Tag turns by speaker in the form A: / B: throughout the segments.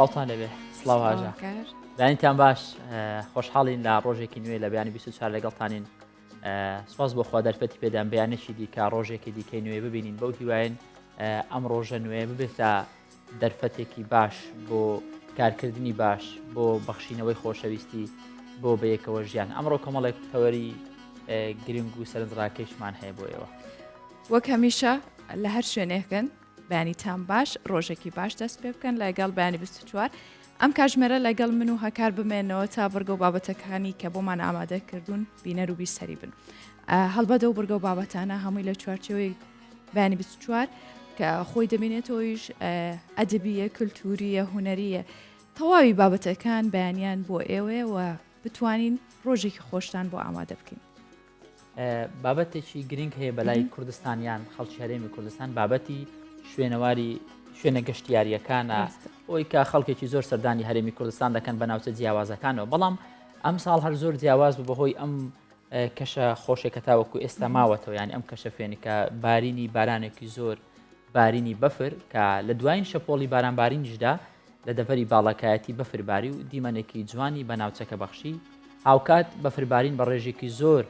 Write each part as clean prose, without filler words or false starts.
A: سڵاوتان لەبێ سڵاو هاژە بەیانیتان باش خۆشحاڵین لە ڕۆژێکی نوێ لە بەیانی 24 لەگەڵتانین سپاس بۆ خوا دەرفەتی پێدان بەیانێکی دیکە ڕۆژێکی دیکەی نوێ ببینین بەو هیواین ئەم ڕۆژە نوێ ببێتە دەرفەتێکی باش بۆ کارکردنی باش بۆ بەخشینەوەی خۆشەویستی بۆ بەیەکەوە ژیان ئەمڕۆ کۆمەڵێک تەوەری گرنگ و سەرنجڕاکەشمان هەیە بۆ ئێوە.
B: وەک هەمیشە لە هەر شوێنێکن بەیانیتان باش ڕۆژێکی باش دەست پێ بکەن لەگەڵ بەیانی 24 ئەم کاژمێرە لەگەڵ من و هەکار بمێنەوە تا بڕگە و بابەتەکانی کە بۆمان ئامادە کردوون بینەر و بیسەری بن هەڵبەتە و بڕگە و بابەتانە هەمووی لە چوارچێوەی بەیانی 24 کە خۆی دەبینێتەوەیش ئەدەبیە کللتوریە هونەریە تەواوی بابەتەکان بەیانیان بۆ ئێوەیە و بتوانین ڕۆژێکی خۆشتان بۆ ئامادە بکەین.
A: بابەتێکی گرنگ هەیە بەلای کوردستانیان خەڵکی هەرێمی کوردستان بابەتی شوێنەواری شوێنە گەشتیاریەکانە ئەوی کە خەڵکێکی زۆر سەردانی هەرێمی کوردستان دەکەن بە ناوچە جیاوازەکانەوە بەڵام ئەم ساڵ هەر زۆر جیاواز بوو بەهۆی ئەم کەشە خۆشێکە تاوەکو ئێستا ماوەتەوە یانی ئەم کەشە فێنکە بارینی بارانێکی زۆر بارینی بەفر کە لە دوایین شەپۆڵی بارانبارینیشدا لە دەڤەری باڵەکایەتی بەفر باری و دیمەنێکی جوانی بە ناوچەکە بەخشی، هاوکات بەفربارین بە ڕێژێکی زۆر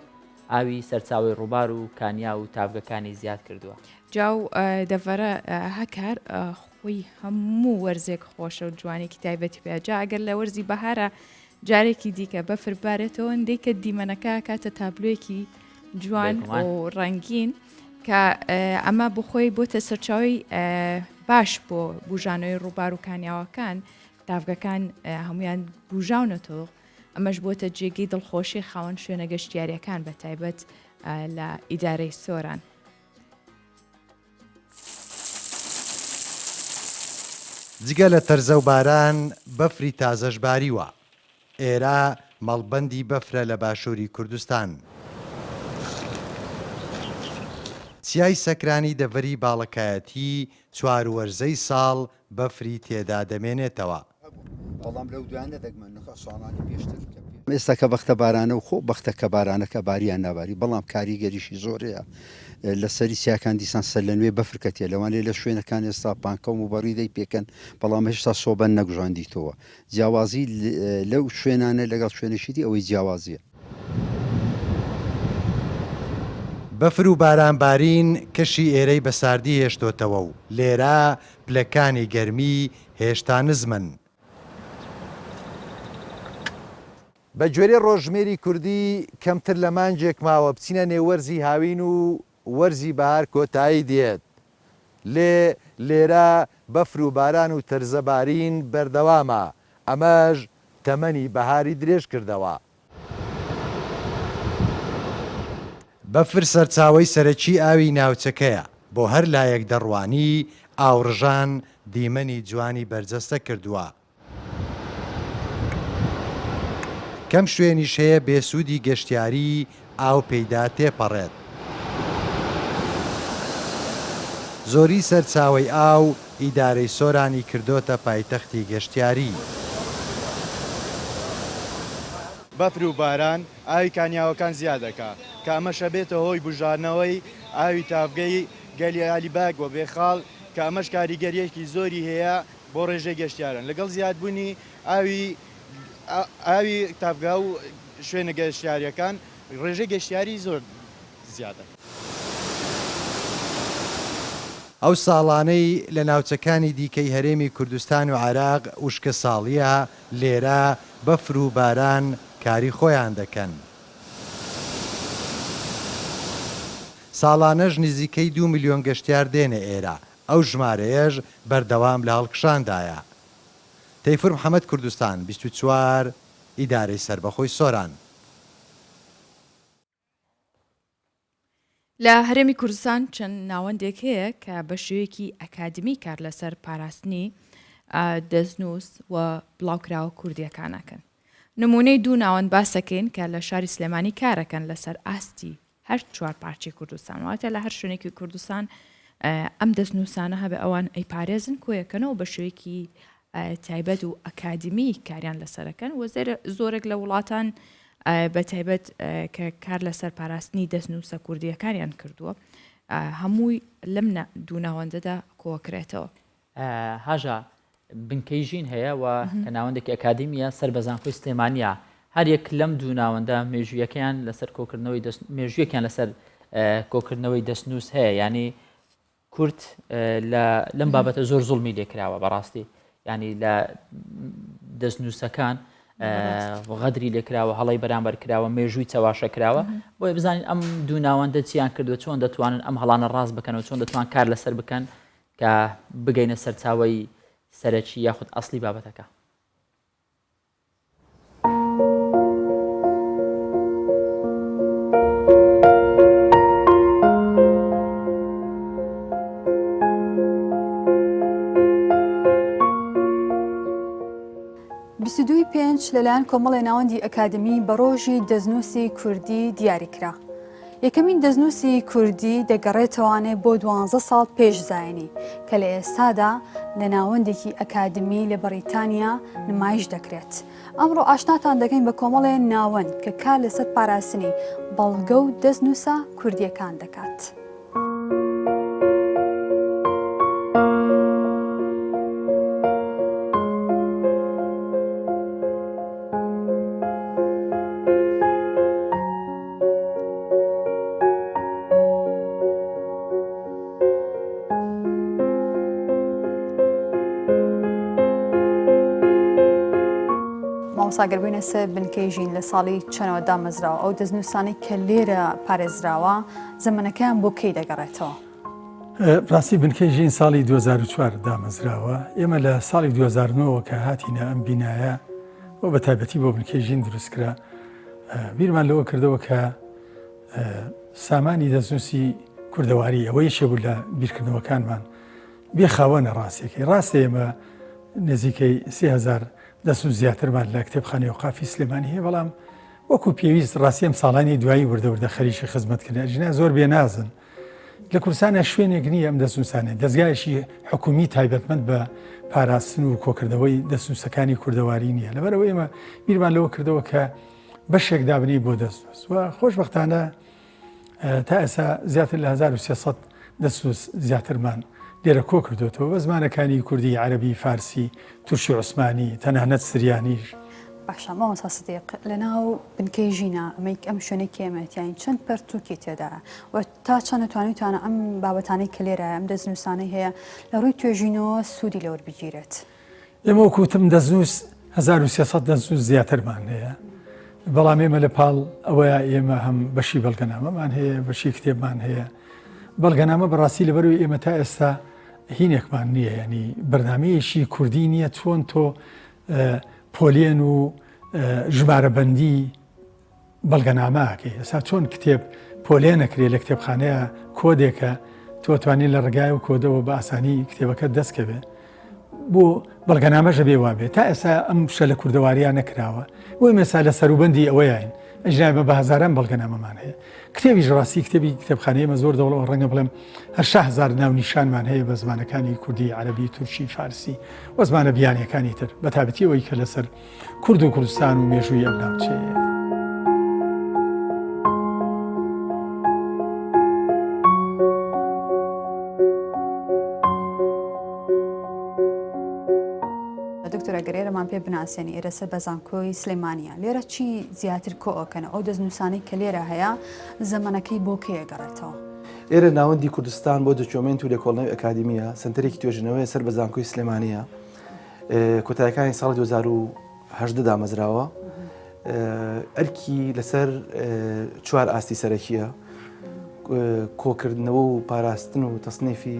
A: ئاوی سەرچاوەی ڕووبار و کانیاو و تاڤگەکانی زیاد کردووە.
B: جا و دەڤەرە هەکار خۆی هەموو وەرزێک خۆشە و جوانێکی تایبەتی پێیە، جا ئەگەر لە وەرزی بەهارا جارێکی دیکە بەفر بارێتەوە هەندێک کە دیمەنەکە کاتە تابلۆیەکی جوان و ڕەنگین کە ئەمە بخۆی بۆتە سەرچاوی باش بۆ بژانەوەی ڕووبار و کانیاوەکان تاڤگەکان هەمویان بژاونەتەوە ئەمەش بۆتە جێگەی دڵخۆشی خاوەن شوێنە گەشتیاریەکان بە تایبەت لە ئیدارەی سۆران.
C: جگە لە تەرزە و باران، بەفری تازەش باریوە. ئێرە مەڵبەندی بەفرە لە باشووری کوردستان. چیای سەکرانی دەڤەری باڵەکایەتی چواروەرزەی ساڵ بەفری تێدا دەمێنێتەوە.
D: بەڵام لەو دوایانە دەگمەن نخا ساڵانی پێشتر کە پێ. ئێستا کە بەختە بارانە و خۆ بەختە کە بارانەکە باری یان ناباری بەڵام کاریگەریشی زۆر هەیە لە سەری چیاکان دیسان سەر لە نوێ بەفر کەتیە لەوانەیە لە شوێنەکان ئێستا پانکەوم و بەڕیدەی پێکەن بەڵام هێشتا سۆبەن نەگوژاندیتەوە جیاوازی لەو شوێنانە لەگەڵ شوێنێکی دی ئەوەی جیاوازیە.
C: بەفر و باران بارین کەشی ئێرەی بە ساردی هێشتۆتەوە و لێرە پلەکانی گەرمی هێشتا نزمن. بە گوێرەی ڕۆژژمێری کوردی کەمتر لە مانگێک ماوە بچینە نێو وەرزی هاوین و وەرزی بەهار کۆتایی دێت، لێ لێرە بەفر و باران و تەرزە بارین بەردەوامە، ئەمەش تەمەنی بەهاری درێژ کردەوە. بەفر سەرچاوەی سەرەکی ئاوی ناوچەکەیە، بۆ هەر لایەک دەڕوانی ئاوڕژان دیمەنی جوانی بەرجەستە کردووە. کەم شوێنیش هەیە بێ سوودی گەشتیاری ئاو پێیدا تێپەڕێت. زۆری سەرچاوەی ئاو ئیدارەی سۆرانی کردۆتە پایتەختی گەشتیاری.
E: بەفر و باران ئاوی کانیاوەکان زیاد دەکا کە ئەمەش ئەبێتە هۆی بوژانەوەی ئاوی تاڤگەی گەلی عەلی بەگ و بێخاڵ کە ئەمەش کاریگەریەکی زۆری هەیە بۆ ڕێژەی گەشتیاران لەگەڵ زیادبوونی ئاوی ئاوی تاڤگە و شوێنە گەشتیاریەکان ڕێژەی گەشتیاری زۆر زیادە.
C: ئەو ساڵانەی لە ناوچەکانی دیکەی هەرێمی کوردستان و عێراق وشکەساڵییە، لێرە بەفر و باران کاری خۆیان دەکەن. ساڵانەش نزیکەی دوو ملیۆن گەشتیار دێنە ئێرە، ئەو ژمارەیەش بەردەوام لە هەڵکشاندایە. تەیفور محەمەد کوردستان 24 ئیدارەی سەربەخۆی سۆران.
B: لە هەرێمی کوردستان چەند ناوەندێک هەیە کە بە شێوەیەکی ئەکادمی کار لەسەر پاراستنی دەستنووس و بڵاوکراوە کوردیەکان ئەکەن. نمونەی دوو ناوەند باسەکەین کە لە شاری سلێمانی کارەکەن لەسەر ئاستی هەر چوار پارچەی کوردستان واتە لە هەر شوێنێکی کوردستان ئەم دەستنووسانە هەبێ ئەوان ئەیپارێزن کۆیەکەنەوە بە شێوەیەکی تایبەت و ئەکادمی کاریان لەسەرەکەن و زۆرێک لە وڵاتان بە تایبەت کە کار لەسەر پاراستنی دەستنووسە کوردیەکانیان کردووە هەمووی لەم دوو ناوەندەدا کۆکرێتەوە.
A: هاژە. بنکەی ژین هەیە و کە ناوەندێکی ئەکادیمیە سەر بە زانکۆی سلێمانیە هەر یەک لەم دوو ناوەندە مێژوویەکەیان لەسەر کۆکردنەوەی دەست مێژوویەکیان لەسەر کۆکردنەوەی دەستنووس هەیە ینی کورد لە لەم بابەتە زۆر زوڵمی لێکراوە بەڕاستی ینی لە دەستنووسەکان غەدری لێکراوە هەڵی بەرامبەر کراوە مێژووی چەواشە کراوە بۆیە بزانین ئەم دوو ناوەندە چیان کردووە چۆن دەتوانن ئەم هەڵانە ڕاست بکەن و چۆن دەتوان کار لەسەر بکەن کە بگەینە سەرچاوەی سەرەکی یاخود ئەسلی بابەتەکە.
F: دووی پێنج لەلایەن کۆمەڵی ناوەندی ئەکادمی بە ڕۆژی دەستنووسی کوردی دیاری کرا. یەکەمین دەستنووسی کوردی دەگەڕێتەوانێ بۆ دوانزە ساڵ پێش زایینی کە لە ئێستادا لە ناوەندێکی ئەکادمی لە بەڕیتانیا نمایش دەکرێت. ئەمڕۆ ئاشناتان دەکەین بە کۆمەڵێ ناوەند کە کار لەسەر پاراستنی بەڵگە و دەستنووسە کوردییەکان دەکات. مامۆستا گەر بێینە سەر بنکەی ژین لە ساڵی چەنەوە دامەزراوە ئەو دەستنووسانەی کە لێرە پارێزراوە زەمەنەکەیان بۆ کەی دەگەڕێتەوە؟
G: ڕاستی بنکەی ژین ساڵی 2004 دامەزراوە ئێمە لە ساڵی 2009ەوە کە هاتینە ئەم بینایە و بە تایبەتی بۆ بنکەی ژین دروستکرا بیرمان لەوە کردەوە کە سامانی دەستنووسی کوردەواری ئەوە یەکێ بوو لە بیرکردنەوەکانمان بێ خاوەنە ڕاستیەکەی ڕاستە ئێمە نزیکەی 3000 دەست و زیاترمان لە کتێبخانەی ئەوقافی سلێمانی هەیە بەڵام وەکو پێویست ڕاستی ئەم ساڵانی دوایی وردە وردە خەریکی خزمەتکردن ئەژینا زۆر بێنازن لە کوردستانە شوێنێک نییە ئەم دەستنووسانە دەزگایەکی حکومی تایبەتمەند بە پاراستن و کۆکردنەوەی دەستنووسەکانی کوردەواری نییە لەبەرەوە ئێمە بیرمان لەوە کردەوە کە بەشێک دابنی بۆ دەستنووس و خۆشبەختانە تا ئێستا زیاتر لە 1300 دەستنووس زیاترمان لێرە کۆ کردوێتەوە بە زمانەکانی کوردی عەربی فارسی تورکی عوسمانی تەنانەت سریانیش.
F: باشە مامۆستا سدیق لەناو بنکەی ژینا ئەمەی ئەم شوێنەی کە ئێمە تیاین چەند پەرتووکی تێدایە و تا چەند توانیوتانە ئەم بابەتانەی کە لێرە ئەم دەستنووسانەی هەیە لە ڕووی توێژینەوە سوودی لێ وەربگیرێت؟
G: ئێمە وەکو وتم دەستنووس 1300 دەستنووس زیاترمان هەیە بەڵام ئێمە لە پاڵ ئەوەیە ئێمە هەم بەشی بەڵگەنامەمان هەیە بەشی کتێبمان هەیە بەڵگەنامە بەڕاستی لەبەروی ئێمە تا ئێستا هینێکمان نییە ینی بەرنمەیەکی کوردی نییە چۆن تۆ پۆلێن و ژمارەبەندی بەڵگەنامە ئەکەی ئێستا چۆن کتێب پۆلێن ئەکرێ لە کتێبخانەیە کۆدێکە تۆ توانی لە ڕگای و کۆدەوە بە ئاسانی کتێبەکە دەست کەوێ بۆ بەڵگەنامەشە بێ وابێ تا ئێستا ئەم شە لە کوردەواریان نەکراوە بۆ ئێستا لە سەروبەندی ئەوەیان ئەژنای بە هەزاران بەڵگەنامەمان هەیە کتێبیش ڕاستی کتێبی کتێبخانەی ئێمە زۆر دەوڵەوە ڕەنگە بڵێم هەر 6هزار ناونیشانمان هەیە بە زمانەکانی کوردی عەربی تورکی فارسی و زمانە بیانیەکانی تر بە تایبەتی ئەوەی کە لەسەر کورد و کوردستان و مێژووی ئەم ناوچەیە.
F: دکتۆر ئەگەر ئێرەمان پێ بناسێنی ئێرە سەر بە زانکۆی سلێمانیە لێرە چی زیاتر کۆ ئەکەنەوە ئەو دەستنووسانەی کە لێرە هەیە زەمەنەکەی بۆ کەی ئەگەڕێتەوە؟
H: ئێرە ناوەندی کوردستان بۆ دۆکیۆمێنت و لێکۆڵینەوەی ئەکادیمیە، سەنتەرێکی توێژینەوەیە سەر بە زانکۆی سلێمانیە. کۆتایەکانی ساڵی 2018 دامەزراوە ئەرکی لەسەر چوار ئاستی سەرەکیە کۆکردنەوە و پاراستن و تەسنیفی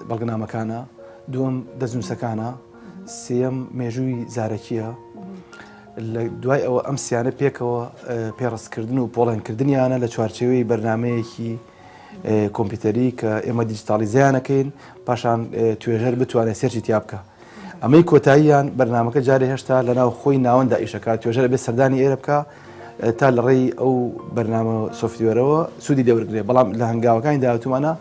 H: بەڵگەنامەکانە دووەم دەستنووسەکانە سێیەم مێژووی زارەکیە لە دوای ئەوە ئەم سیانە پێکەوە پێڕستکردن و پۆڵێنکردنیانە لە چوارچێوەی بەرنمەیەکی کۆمپیوتەری کە ئێمە دیجیتاڵیزەیانەکەین پاشان توێژەر بتوانێت search ی تیا بکە ئەمەی کۆتاییان بەرنمەکە جارێ هێشتا لە ناو خۆی ناوەندا ئیشەکە توێژەر بێ سەردانی ئێرە بکە تا لە ڕێی ئەو بەرنامە software ەوە سوودی لێوەرگێ بەڵام لە هەنگاوەکانی داهاتوومانە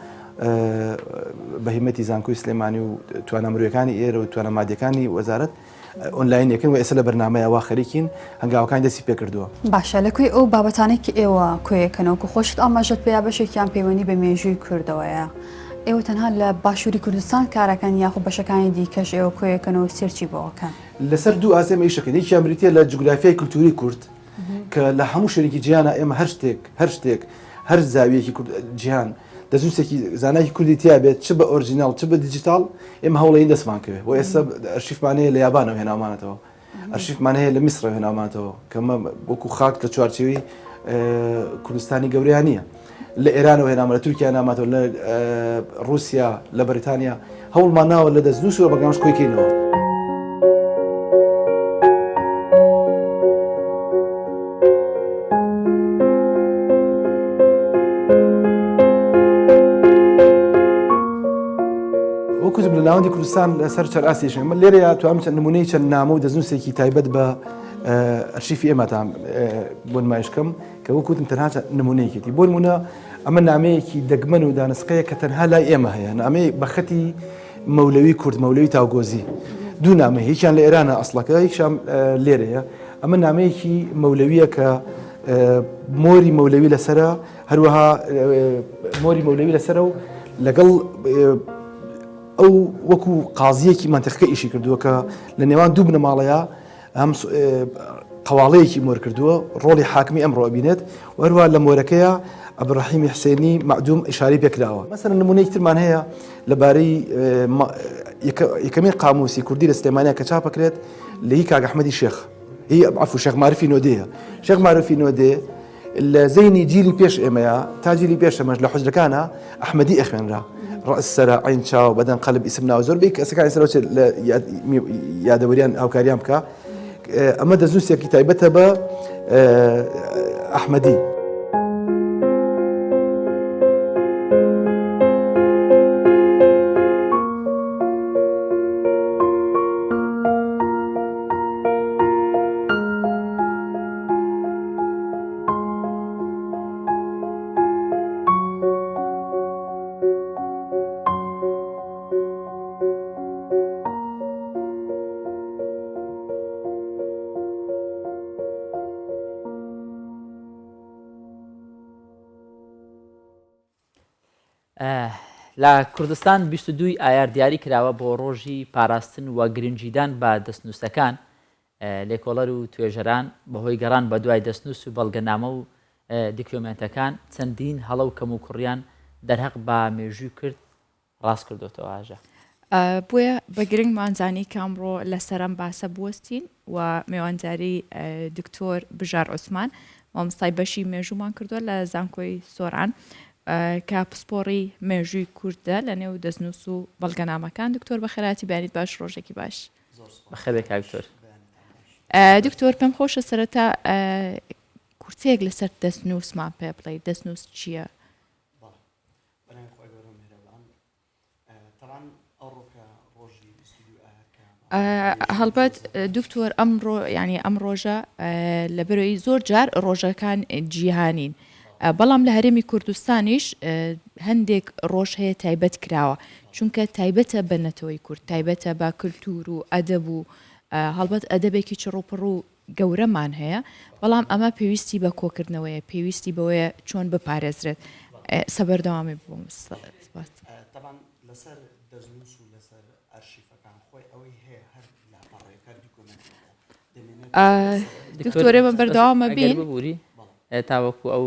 H: بە هیمەتی زانکۆی سلێمانی و توانا مرۆیەکانی ئێرە و توانا مادیەکانی وەزارەت ئۆنلاین یەکەن و ئێستا لە بەرنامەیە وا خەریکین هەنگاوەکانی دەستی پێکردووە.
F: باشە لە کۆی ئەو بابەتانەی کە ئێوە کۆیەکەنەوە کە خۆشت ئاماژەت پێیا بەشێکیان پەیوەندی بە مێژووی کوردەوەیە. ئێوە تەنها لە باشووری کوردستان کارەکەن یاخۆ بەشەکانی دیکەش ئێوە کۆیەکەنەوە search ی بۆ ئەکەن؟
H: لەسەر دوو ئاست ئێمە ئیش دەکەین، یەکیان بریتییە لە جوگرافیای کولتووری کورد کە لە هەموو شوێنێکی جیهانا ئێمە هەر شتێک، هەر شتێک، هەر زاویەکی کورد جیهان دەستنووسێکی زانایەکی کوردی تیا بێت چ بە ئۆرجیناڵ چ بە دیجیتاڵ ئێمە هەوڵەین دەستمان کەوێت و ئێستا ئەرشیفمان هەیە لە یابانەوە هێناومانەتەوە. ئەرشیفمان هەیە لە میسرەوە هێناومانەتەوە کە مە وەکو خاک لە چوارچێوەی کوردستانی گەورەیان نییە لە ئێرانەوە هێنامە لە تورکیا ناماتەوە لە رووسیا لە بەریتانیا هەوڵمان ناوە لە دەستنووس و بەگەمش کۆیکەینەوە. وەکو وتم لە ناوەندی کوردستان لەسەر چەند ئاستێکی من لێرەیا توانم چەند نمونەی چەند نامە و دەستنووسێکی تایبەت بە ئەرشیفی ئێمەتان بۆ نمایش کەم کە وەکو وتم تەنها نمونەیەکێتی بۆ نمونە ئەمە نامەیەکی دەگمەن و دانسقەیە کە تەنها لای ئێمە هەیە نامەی بە خەتی مەولەوی کورد مەولەوی تاوگۆزی دوو نامە یەکیان لە ئێرانە ئەسڵەکە یەکیان لێرەیە ئەمە نامەیەکی مەولەویە کە مۆری مەولەوی لەسرە هەروەها مۆری مەولەوی لەسەرە و لەگەڵ ئەو وەکو قازیەکی مەنتیقەکە ئیشی کردووە کە لە نێوان دوو بنەماڵەیە ئەم قەواڵەیەکی مۆر کردووە ڕۆڵی حاکمی ئەمڕۆ ئەبینێت و هەروە لە مۆرەکەیە عەبدولڕەحیمی حسێنی مەعدوم ئیشارەی پێکراوە مەسەلەن نمونەیەکی ترمان هەیە لەبارەی یەکەمین قاموسی کوردی لە سلێمانیا کە چاپەکرێت لە هی کاک ئەحمەدی شێخ هی عەفو شێخ مارفی نۆدێیە شێخ مارفی نۆدێ لە زەینی جیلی پێش ئێمەیا تا جیلی پێش ئەمەش لە حوجرەکانا ئەحمەدی ئەخوێنرا ڕەئس سەرە عەین چاو بەدەن قەلب ئیسم ناو زۆر بەی کەسەکانی سەرەوە چێت لە یادەوەریان هاوکاریان بکە ئەمە دەستنووسێکی تایبەتە بە ئەحمەدی.
A: لە کوردستان 22 ئایار دیاری کراوە بۆ ڕۆژی پاراستن و گرنگیدان بە دەستنووسەکان لێکۆڵەر و توێژەران بەهۆی گەڕان بەدوای دەستنووس و بەڵگەنامە و دیکیۆمێنتەکان چەندین هەڵە و کەموکوڕیان دەرهەق بە مێژووی کرد ڕاست کردۆتەوە. هاژە.
B: بۆیە بە گرنگمان زانی کە ئەمڕۆ لەسەر ئەم باسە بوەستین و مێوانداری دکتۆر بژار عوسمان مامۆستای بەشی مێژوومان کردووە لە زانکۆی سۆران کە پسپۆڕی مێژووی کوردە لە نێو دەستنووس و بەڵگەنامەکان. دکتۆر بەخێرهاتی بەیانیت باش ڕۆژێکی باش.
A: بەخێربێی کاک دکتۆر.
B: دکتۆر پێم خۆشە سەرەتا کورتەیەک لەسەر دەستنووسمان پێ بڵێی دەستنووس چییە؟ هەڵبەت دکتۆر ئەمڕۆ یعنی ئەم ڕۆژە لەبەرەوەی زۆر جار ڕۆژەکان جیهانین بەڵام لە هەرێمی کوردستانیش هەندێک ڕۆژ هەیە تایبەت کراوە چونکە تایبەتە بە نەتەوەی کورد تایبەتە بە کلتور و ئەدەب و هەڵبەت ئەدەبێکی چڕوپڕ و گەورەمان هەیە بەڵام ئەمە پێویستی بە کۆکردنەوەیە پێویستی بەوەیە چۆن بپارێزرێت سەبەردەوامی بووم سپاس.
I: تەبعەن لەسەر دەستنووس و لەسەر ئەرشیفەکان خۆی ئەوەی هەیە هەر لاپەڕەیەک هەر دیکۆمێنتێکە
B: دکتۆر ئێمە بەردەوامە بین
A: ببوری تاوەکو ئەو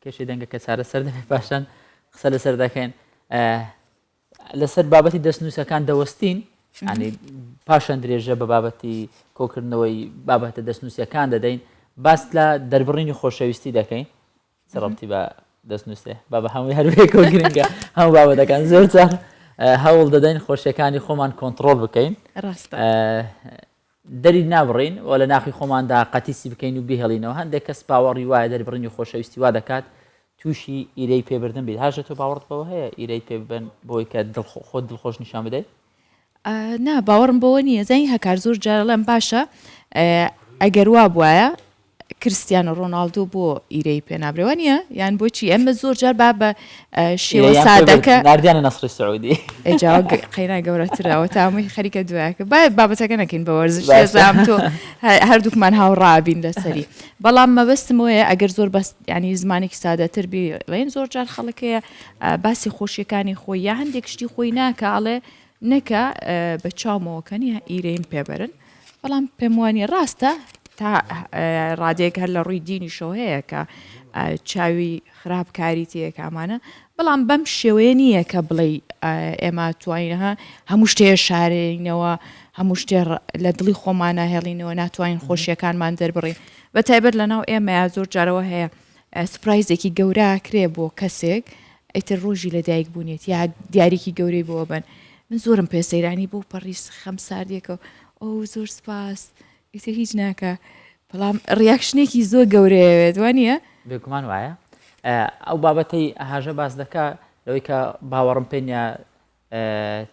A: کێشەی دەنگەکە چارەسەر دەبێت پاشان قسە لەسەر دەکەین لەسەر بابەتی دەستنووسەکان دەوەستین ینی پاشان درێژە بە بابەتی کۆکردنەوەی بابەتە دەستنووسەکان دەدەین باس لە دەربڕینی خۆشەویستی دەکەین چ ڕەبتی بە دەستنووسێ بابە هەمووی هەر بێکەوە گرنگە هەموو بابەتەکان زۆر جار هەوڵ دەدەین خۆشیەکانی خۆمان کۆنتڕۆڵ بکەین
B: ڕاستە
A: دەری نابڕین و لە ناخی خۆماندا قەتیسی بکەین و بهێڵینەوە هەندێک کەس باوەڕی وایە دەربڕینی خۆشەویستی وا دەکات تووشی ئیرەی پێبردن بیت هاژە تۆ باوەڕت بەوە هەیە ئیرەی پێ ببەن بۆی کە دڵ خۆت دڵخۆش نیشان بدەیت
B: نا باوەڕم بەوە نییە زانی هەکار زۆر جارڵێم باشە ئەگەر وا بواە. کرستیانۆ ڕۆناڵدۆ بۆ ئیرەی پێ نابرێ وانییە یان بۆچی ئێمە زۆر جار با بە شێوە سادەکە
A: ناردیانە نەسڕی سعودی
B: ئێجا قەینا گەورەترەوە تا هەمووی خەریکە دوایەکە با بابەتەکە نەکەین بە وەرزش شێزام تۆ هەردووکمان هاوڕابین لەسەری بەڵام مەبەستم وەیە ئەگەر زۆر بەس ینی زمانێکی سادەتر بڵێن زۆر جار خەڵکەیە باسی خۆشیەکانی خۆی یا هەندێک شتی خۆی ناکە ئەڵێ نەکا بە چاومەوە کەن یا ئیرەیم پێ بەرن بەڵام پێم وانیە ڕاستە تا ڕادەیەک هەر لە ڕووی دینیشەوە هەیە کە چاوی خراپ کاری تێکە ئەمانە بەڵام بەم شێوەیە نییە کە بڵێ ئێمە توانینەها هەموو شتێ شارێنەوە هەموو شتێ لە دڵی خۆمانە هێڵینەوە ناتوانین خۆشیەکانمان دەربڕین بە تایبەت لەناو ئێمەیا زۆر جارەوە هەیە سوپرایزێکی گەورە ئەکرێ بۆ کەسێک ئیتر ڕۆژی لە دایک بوونیەتی یا دیاریکی گەورەی بۆ بن من زۆرم پێ سەیرانی بۆ پەڕی خەم ساردێکە ئەو زۆر سپاس ئیتر هیچ ناکە بەڵام reaction ێکی زۆر گەورەیەوێت وانە
A: بێگومان وایە ئەو بابەتەی هاژە باس دەکا لەوەی کە باوەڕم پێ نیە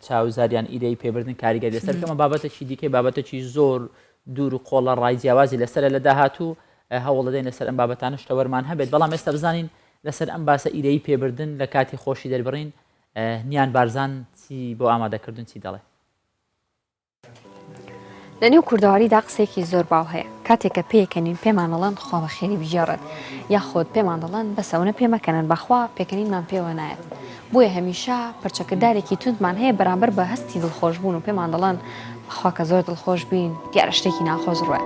A: چاو زاریان ئیرەی پێبردن کاریگەری لەسەر کەمە بابەتێکی دیکەی بابەتێکی زۆر دوور و قۆڵە ڕای جیاوازی لەسەر لە داهاتوو هەوڵ دەدەین لەسەر ئەم بابەتانە شتەوەرمان هەبێت بەڵام ئێستا بزانین لەسەر ئەم باسە ئیرەی پێبردن لە کاتی خۆشی دەربڕین نیان بارزان چی بۆ ئامادەکردن چی دەڵێ
J: لە نێو کوردەواریدا قسەیەکی زۆر باو هەیە، کاتێک کە پێیەکەنین پێمان دەڵێن خوا بە خێری بگێڕێت، یاخود پێمان دەڵێن بەسە ئەونە پێ مەکەنن بەخوا پێکەنینمان پێوە نایەت. بۆیە هەمیشە پەرچەکردارێکی توندمان هەیە بەرامبەر بە هەستی دڵخۆشبوون و پێمان دەڵێن بەخوا کە زۆر دڵخۆش بین دیارە شتێکی ناخۆش ڕووە.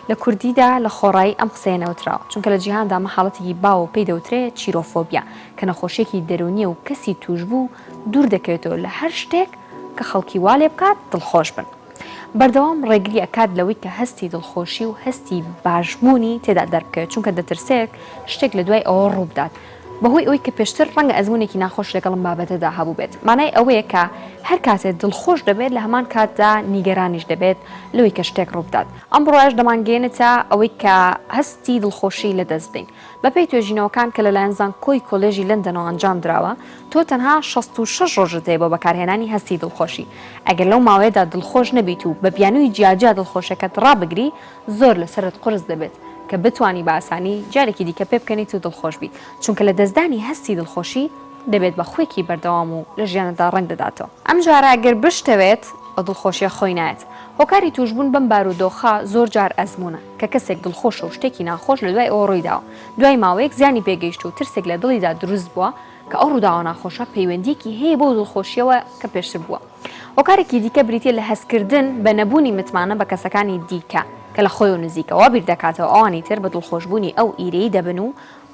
J: لە کوردیدا لە خۆڕایی ئەم قسەیە نەوتراوە، چونکە لە جیهاندا ئەمە حاڵەتێکی باوە و پێی دەوترێ چیرۆفۆبیا، کە نەخۆشییەکی دەروونییە و کەسی تووشبوو دوور دەکەوێتەوە لە هەر شتێک کە خەڵکی وا لێ بکات دڵخۆش بن. بەردەوام ڕێگری ئەکات لەوەی کە هەستی دڵخۆشی و هەستی باشبوونی تێدا دەربکەوێت، چونکە دەترسێت شتێک لە دوای ئەوە ڕووبدات. بەهۆی ئەوەی کە پێشتر ڕەنگە ئەزموونێکی ناخۆش لەگەڵ ئەم بابەتەدا هەبووبێت. مانای ئەوەیە کە هەر کاتێ دڵخۆش دەبێت لە هەمان کاتدا نیگەرانیش دەبێت لەوەی کە شتێک ڕووبدات. ئەم بڕوایەش دەمانگەیەنێتە ئەوەی کە هەستی دڵخۆشی لەدەست بدەین. بەپێی توێژینەوەکان کە لەلایەن زانکۆی کۆلێژی لەندەنەوە ئەنجام دراوە، تۆ تەنها 66 ڕۆژت هەیە بۆ بەکارهێنانی هەستی دڵخۆشی. ئەگەر لەو ماوەیەدا دڵخۆش نەبیت و بە بیانووی جیاجیا دڵخۆشەکەت ڕابگری، زۆر لەسەرت قورس دەبێت کە بتوانی بە ئاسانی جارێکی دیکە پێبکەنیت و دڵخۆش بیت، چونکە لەدەستدانی هەستی دڵخۆشی دەبێت بە خووێکی بەردەوام و لە ژیانتدا ڕەنگ دەداتەوە. ئەمجارە گەر بشتەوێت ئەو دڵخۆشیە خۆی نایەت. هۆکاری تووشبوون بەم بارودۆخە زۆر جار ئەزموونە، کە کەسێک دڵخۆشە و شتێکی ناخۆش لە دوای ئەوە ڕوویداوە، دوای ماوەیەک زیانی پێگەیشتووە و ترسێک لە دڵیدا دروست بووە کە ئەو ڕووداوە ناخۆشە پەیوەندییەکی هەیە بەو دڵخۆشییەوە کە پێشتر بووە. هۆکارێکی دیکە بریتییە لە هەستکردن بە نەبوونی متمانە بە کەسەکانی دیکە کە لە خۆیەوە نزیکە، وا بیردەکاتەوە ئەوانی تر بە دڵخۆشبوونی ئەو ئیرەیی دەبن و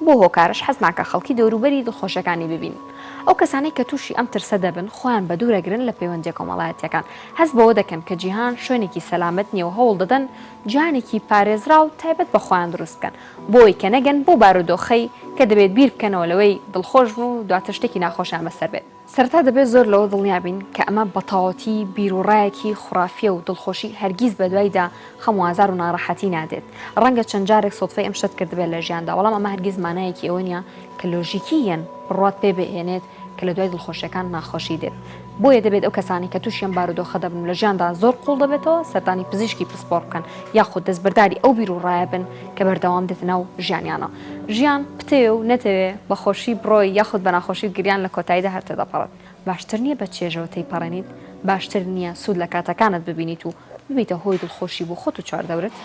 J: بەو هۆکارەش حەز ناکا خەڵکی دەوروبەری دڵخۆشیەکانی ببینن. ئەو کەسانەی کە تووشی ئەم ترسە دەبن خۆیان بەدوورەگرن لە پەیوەندیە کۆمەڵایەتیەکان، هەست بەوە دەکەن کە جیهان شوێنێکی سەلامەت نیە و هەوڵدەدەن جیهانێکی پارێزراو تایبەت بە خۆیان دروست بکەن بۆ ئەوەی کە نەگەن بەو بارودۆخەی کە دەبێت بیر بکەنەوە لەوەی دڵخۆش بن و دواتر شتێکی ناخۆشیان بەسەر بێت. سەرەتا دەبێت زۆر لەوە دڵنیا بین کە ئەمە بەتەواوەتی بیروڕایەکی خوڕافییە و دڵخۆشی هەرگیز بەدوایدا خەم و ئازار و ناڕەحەتی نادێت. ڕەنگە چەند جارێک سوتفەی ئەم شتەت کردبێت لە ژیاندا، بەڵام ئەمە هەرگیز مانایەکی ئەوە نییە کە لۆژیکییەن بڕوات پێ بهێنێت کە لە دوای دڵخۆشیەکان ناخۆشی دێت. بۆیە دەبێت ئەو کەسانەی کە تووشی ئەم بارودۆخە دەبن و لە ژیاندا زۆر قووڵ دەبێتەوە سەردانی پزیشکی پسپۆڕ بکەن یاخود دەستبەرداری ئەو بیروڕایە بن کە بەردەوام دێتە ناو ژیانیانەوە. ژیان بتەوێ و نەتەوێ بە خۆشی بڕۆی یاخود بە ناخۆشی و گریان لە کۆتاییدا هەر تێدەپەڕێت. باشتر نییە بە چێژەوە تێیپەڕێنیت؟ باشتر نییە سوود لە کاتەکانت ببینیت و ببیتە هۆی دڵخۆشی بۆ خۆت و چواردەورت؟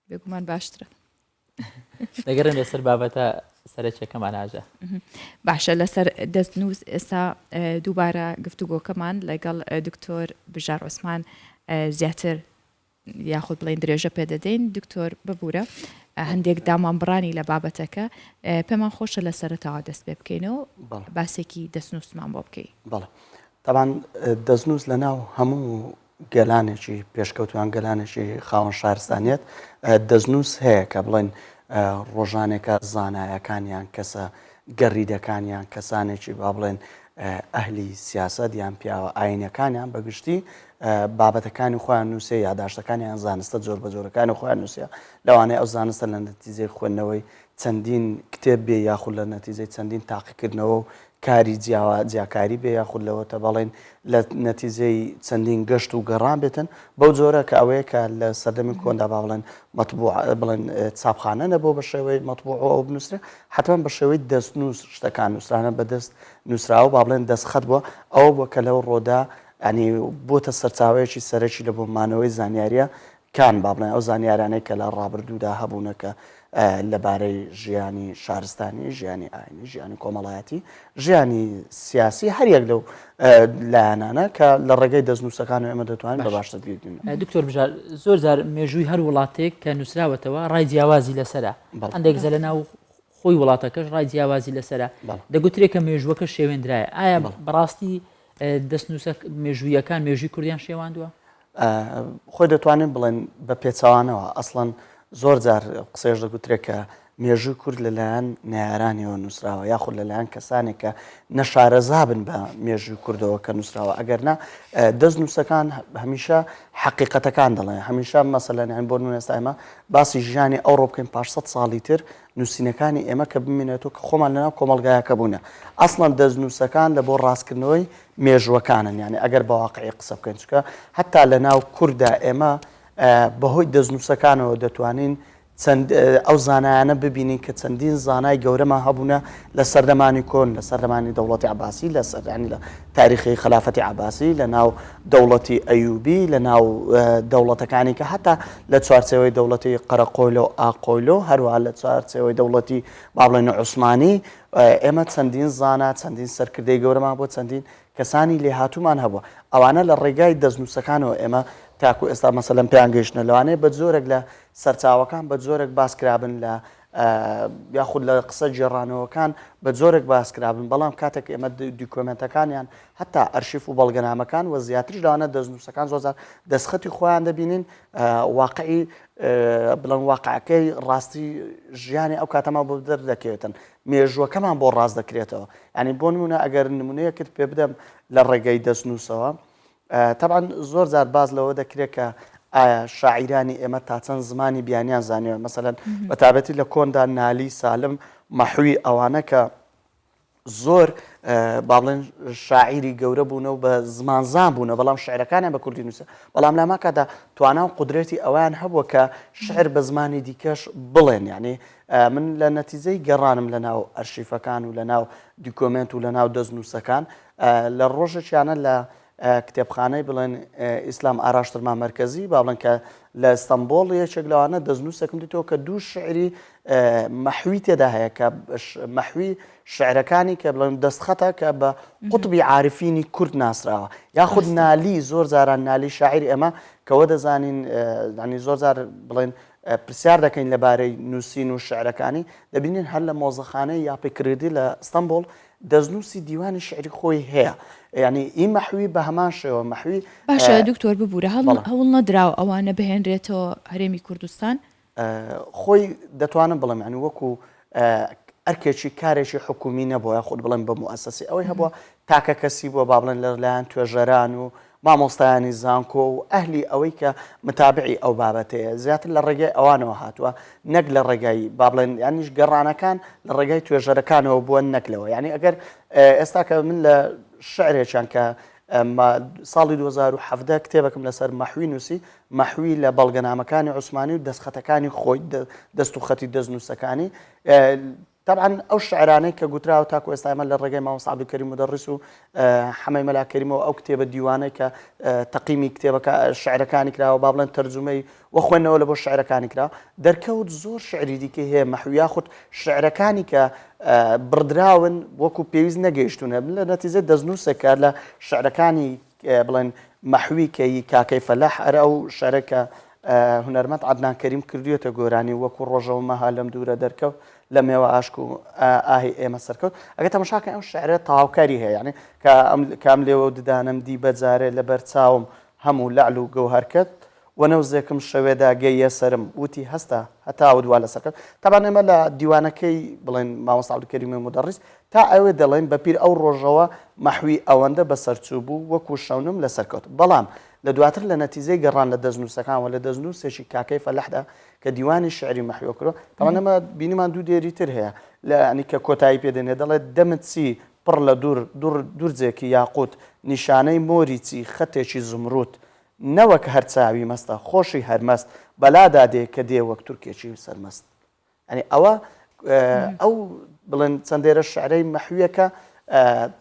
B: بێگومان باشترە.
A: دەگەڕێن لەسەر بابەتە سەرەکیەکەمان ئاژە.
B: باشە لەسەر دەستنووس ئێستا دووبارە گفتوگۆکەمان لەگەڵ دکتۆر بژار عوسمان زیاتر یاخود بڵێین درێژە پێ دەدەین دکتۆر ببوورە هەندێک دامان بڕانی لە بابەتەکە پێمان خۆشە لە سەرەتاوە دەست پێ بکەینەوە باسێکی دەستنووسمان بۆ بکەی.
I: بەڵێ تەبان دەستنووس لە ناو هەموو گەلانێکی پێشکەوتوان گەلانێکی خاوەن شارستانیت دەستنووس هەیە کە بڵێن ڕۆژانێکە زانایەکانیان کەسە گەڕیدەکانیان کەسانێکی با بڵێن ئەهلی سیاسەت یان پیاوە ئاینەکانیان بەگشتی بابەتەکانی خۆیان نووسێ یاداشتەکانیان زانستە جۆر بە جۆرەکانی خۆیان نووسە لەوانەیە ئەو زانستە لە نەتیجەی خوێندنەوەی چەندین کتێب بێ یاخود لە نەتیجەی چەندین تاقیکردنەوە و کاری جیاوا جیاکاری بێ یاخود لەوەتە بەڵێن لە نەتیجەی چەندین گەشت و گەڕان بێتن بەو جۆرە کە ئەوەیە کە لە سەردەمی کۆندا با بڵێن مەتبوع بڵێن چاپخانە نەبوو بە شێوەی مەتبوع ئەو بنووسرێ حتمما بە شێوەی دەستنووس شتەکان نووسرانە بە دەست نووسراوە با بڵێن دەستخەت بووە ئەوە بووە کە لەو ڕۆدا ینی بۆتە سەرچاوەیەکی سەرەکی لە بۆ مانەوەی زانیاریە کان با بڵێن ئەو زانیارانەی کە لە ڕابردوودا هەبوونە کە لەبارەی ژیانی شارستانی، ژیانی ئاینی، ژیانی کۆمەڵایەتی، ژیانی سیاسی هەر یەک لەو لایەنانە کە لە ڕێگەی دەستنووسەکانەوە ئێمە دەتوانین بە باشتر بیبینین.
A: دکتۆر بژار زۆر جار مێژووی هەر وڵاتێک کە نووسراوەتەوە ڕای جیاوازی لەسەرە هەندێک جار لە ناو خۆی وڵاتەکەش ڕای جیاوازی لەسەرە دەگوترێت کە مێژووەکە شێوێندرایە ئایا بەڕاستی دەستنووسە مێژوویەکان مێژووی کوردیان شێواندووە؟
I: خۆی دەتوانین بڵێن بە پێچەوانەوە ئەسڵەن زۆر جار قسەیش دەگوترێت کە مێژووی کورد لەلایەن نەیارانیەوە نووسراوە یاخود لەلایەن کەسانێک کە نەشارەزا بن بە مێژووی کوردەوە کە نووسراوە ئەگەر نا دەست نووسەکان هەمیشە حەقیقەتەکان دەڵێن هەمیشە مەسەلەن یان بۆ نمونە ئێستا ئێمە باسی ژیانی ئەوڕۆ بکەین پاش سەد ساڵی تر نووسینەکانی ئێمە کە بمێنێتەوە کە خۆمان لەناو کۆمەڵگایەکە بوونە ئەسڵەن دەستنووسەکان لە بۆ ڕاستکردنەوەی مێژووەکانن یانی ئەگەر بە واقعی قسە بکەین چونکە هەتا لە ناو کورددا ئێمە بەهۆی دەستنووسەکانەوە دەتوانین چەند ئەو زانایانە ببینین کە چەندین زانای گەورەمان هەبوونە لە سەردەمانی کۆن لە سەردەمانی دەوڵەتی عباسی لە سەردانی لە تاریخی خەلافەتی عباسی لە ناو دەوڵەتی ئەیوبی لە ناو دەوڵەتەکانی کە هەتا لە چوارچێوەی دەوڵەتی قەرەقۆیلۆ ئاقۆیلۆ هەروەها لە چوارچێوەی دەوڵەتی با بڵێن عوسمانی ئێمە چەندین زانا، چەندین سەرکردەی گەورەمان بووە، چەندین کەسانی لێهاتوومان هەبووە. ئەوانە لە ڕێگای دەستنووسەکانەوە ئێمە تاکو ئێستا مەسەلەن پێیان گەیشتنە. لەوانەیە بە جۆرێک لە سەرچاوەکان بە جۆرێک باس کرابن لە یاخود لە قسە گێڕانەوەکان بە جۆرێک باس کرابن، بەڵام کاتێک ئێمە دیکۆمێنتەکانیان هەتا ئەرشیف و بەڵگەنامەکان و زیاتریش لەوانە دەستنووسەکان زۆر جار دەستخەتی خۆیان دەبینین واقعی بڵێن واقعەکەی ڕاستی ژیانی ئەو کاتەمان بۆ دەردەکەوێتن مێژووەکەمان بۆ ڕاست دەکرێتەوە ینی بۆ نمونە ئەگەر نمونەیەکت پێ بدەم لە ڕێگەی دەستنووسەوە تەبعەن زۆر جار باز لەوە دەکرێت کە ئایا شاعیرانی ئێمە تا چەند زمانی بیانیان زانیوە مەسەلەن بە تابەتی لە کۆندا نالی سالم مەحوی ئەوانە کە زۆر با بڵێن شاعیری گەورە بوونە و بە زمانزان بوونە بەڵام شعرەکانیان بە کوردی نووسە بەڵام لاما کادا توانا و قودرەتی ئەویان هەبووە کە شعر بە زمانی دیکەش بڵێن یعنی من لە نەتیجەی گەڕانم لە ناو ئەرشیفەکان و لە ناو دیکۆمێنت و لە ناو دەستنووسەکان لە ڕۆژێکیانە لە کتێبخانەی بڵێن ئیسلام ئاراشترما مەرکەزی با بڵێن کە لە ئستەنبۆڵ یەکێک لەوانە دەستنووسێکم دیتەوە کە دوو شعری مەحوی تێدا هەیە کە مەحوی شعرەکانی کە بڵێن دەستخەتە کە بە قوتبی عارفینی کورد ناسراوە یاخود نالی زۆر جاران نالی شاعیر ئێمە کەوە دەزانین ینی زۆر جار بڵێن پرسیار دەکەین لەبارەی نووسین و شعرەکانی دەبینین هەر لە مۆزەخانەی یاپی کردی لە ئستەنبوڵ دەستنووسی دیوانی شعری خۆی هەیە یعنی ئی مەحوی بە هەمان شێوە مەحوی
B: باشە دکتۆر ببوورە هەوڵ نەدراوە ئەوانە بهێنرێتەوە هەرێمی کوردستان؟
I: خۆی دەتوانم بڵێم یعنی وەکو ئەرکێکی کارێکی حکومی نەبووە یاخود بڵێم بە موئەسەسی ئەوەی هەبووە تاکە کەسی بووە با بڵێن لە لایەن توێژەران و مامۆستایانی زانکۆ و ئەهلی ئەوەی کە متابعی ئەو بابەتەیە زیاتر لە ڕێگای ئەوانەوە هاتووە نەک لە ڕێگای با بڵێن یانیش گەڕانەکان لە ڕێگای توێژەرەکانەوە بووە نەک لەوە یعنی ئەگەر ئێستا کە من لە شعرێکیان کە ساڵی 2017 کتێبێکم لەسەر مەحوی نووسی مەحوی لە بەڵگەنامەکانی عوسمانی و دەستخەتەکانی خۆی دەست و خەتی دەستنووسەکانی تەبعەن ئەو شعرانەی کە گوتراوە تاکو ئێستا ئێمە لە ڕێگەی مامۆستا عەبدولکەریم مودەڕیس و حەمەی مەلا کەریمەوە ئەو کتێبە دیوانەی کە تەقیمی کتێبەکە شعرەکانی کراوە با بڵێن تەرجومەی و خوێندنەوە لە بۆ شعرەکانی کرا دەرکەوت زۆر شعری دیکەی هەیە مەحوی یاخود شعرەکانی کە بڕدراون وەکو پێویست نەگەیشتونە لە نەتیجە دەستنووسێکە لە شعرەکانی بڵێن مەحوی کە ی کاکەی فەلاح ئەرە ئەو شعرە کە هونەرمەند عەدنان کەریم کردویەتە گۆرانی وەکو ڕۆژەوە مەها لەم دوورە دەرکەوت لە مێوە ئاشک و ئاهی ئێمە سەرکەوت ئەگە تەمەشاکەن ئەو شعرە تەواوکاری هەیە یعنی کە ئەم کام لێوە و ددانم دی بەجارێ لەبەر چاوم هەموو لەعل و گەوهەرکەت وەنەوزێکم شەوێدا گەییە سەرم وتی هەستە هەتاوت وا لەسەر کەوت تەبعەن ئێمە لە دیوانەکەی بڵێن مامۆستا عەبدولکەریمی مودەڕیس تا ئەوێ دەڵێن بە پیر ئەو ڕۆژەوە مەحوی ئەوەندە بەسەر چوو بوو وەکوو شەونم لەسەر کەوت بەڵام لە دواتر لە نەتیجەی گەڕان لە دەستنووسەکان و لە دەستنووسێکی کاکەی فەلاحدا کە دیوانی شعری مەحویە کرۆ تەبعەن ئێمە بینیمان دوو دێری تر هەیە لە یانی کە کۆتایی پێ دێنێ دەڵێت دەمت چی؟ پڕ لە دوور دوڕ دورجێکی یاقووت نیشانەی مۆری چی خەتێکی زومروت نەوەک هەر چاوی مەستە خۆشی هەر مەست بەلادا دێ کە دێ وەک تورکێکی سەرمەست. یانی ئەوە ئەو بڵێن چەند دێرە شعرەی مەحویەکە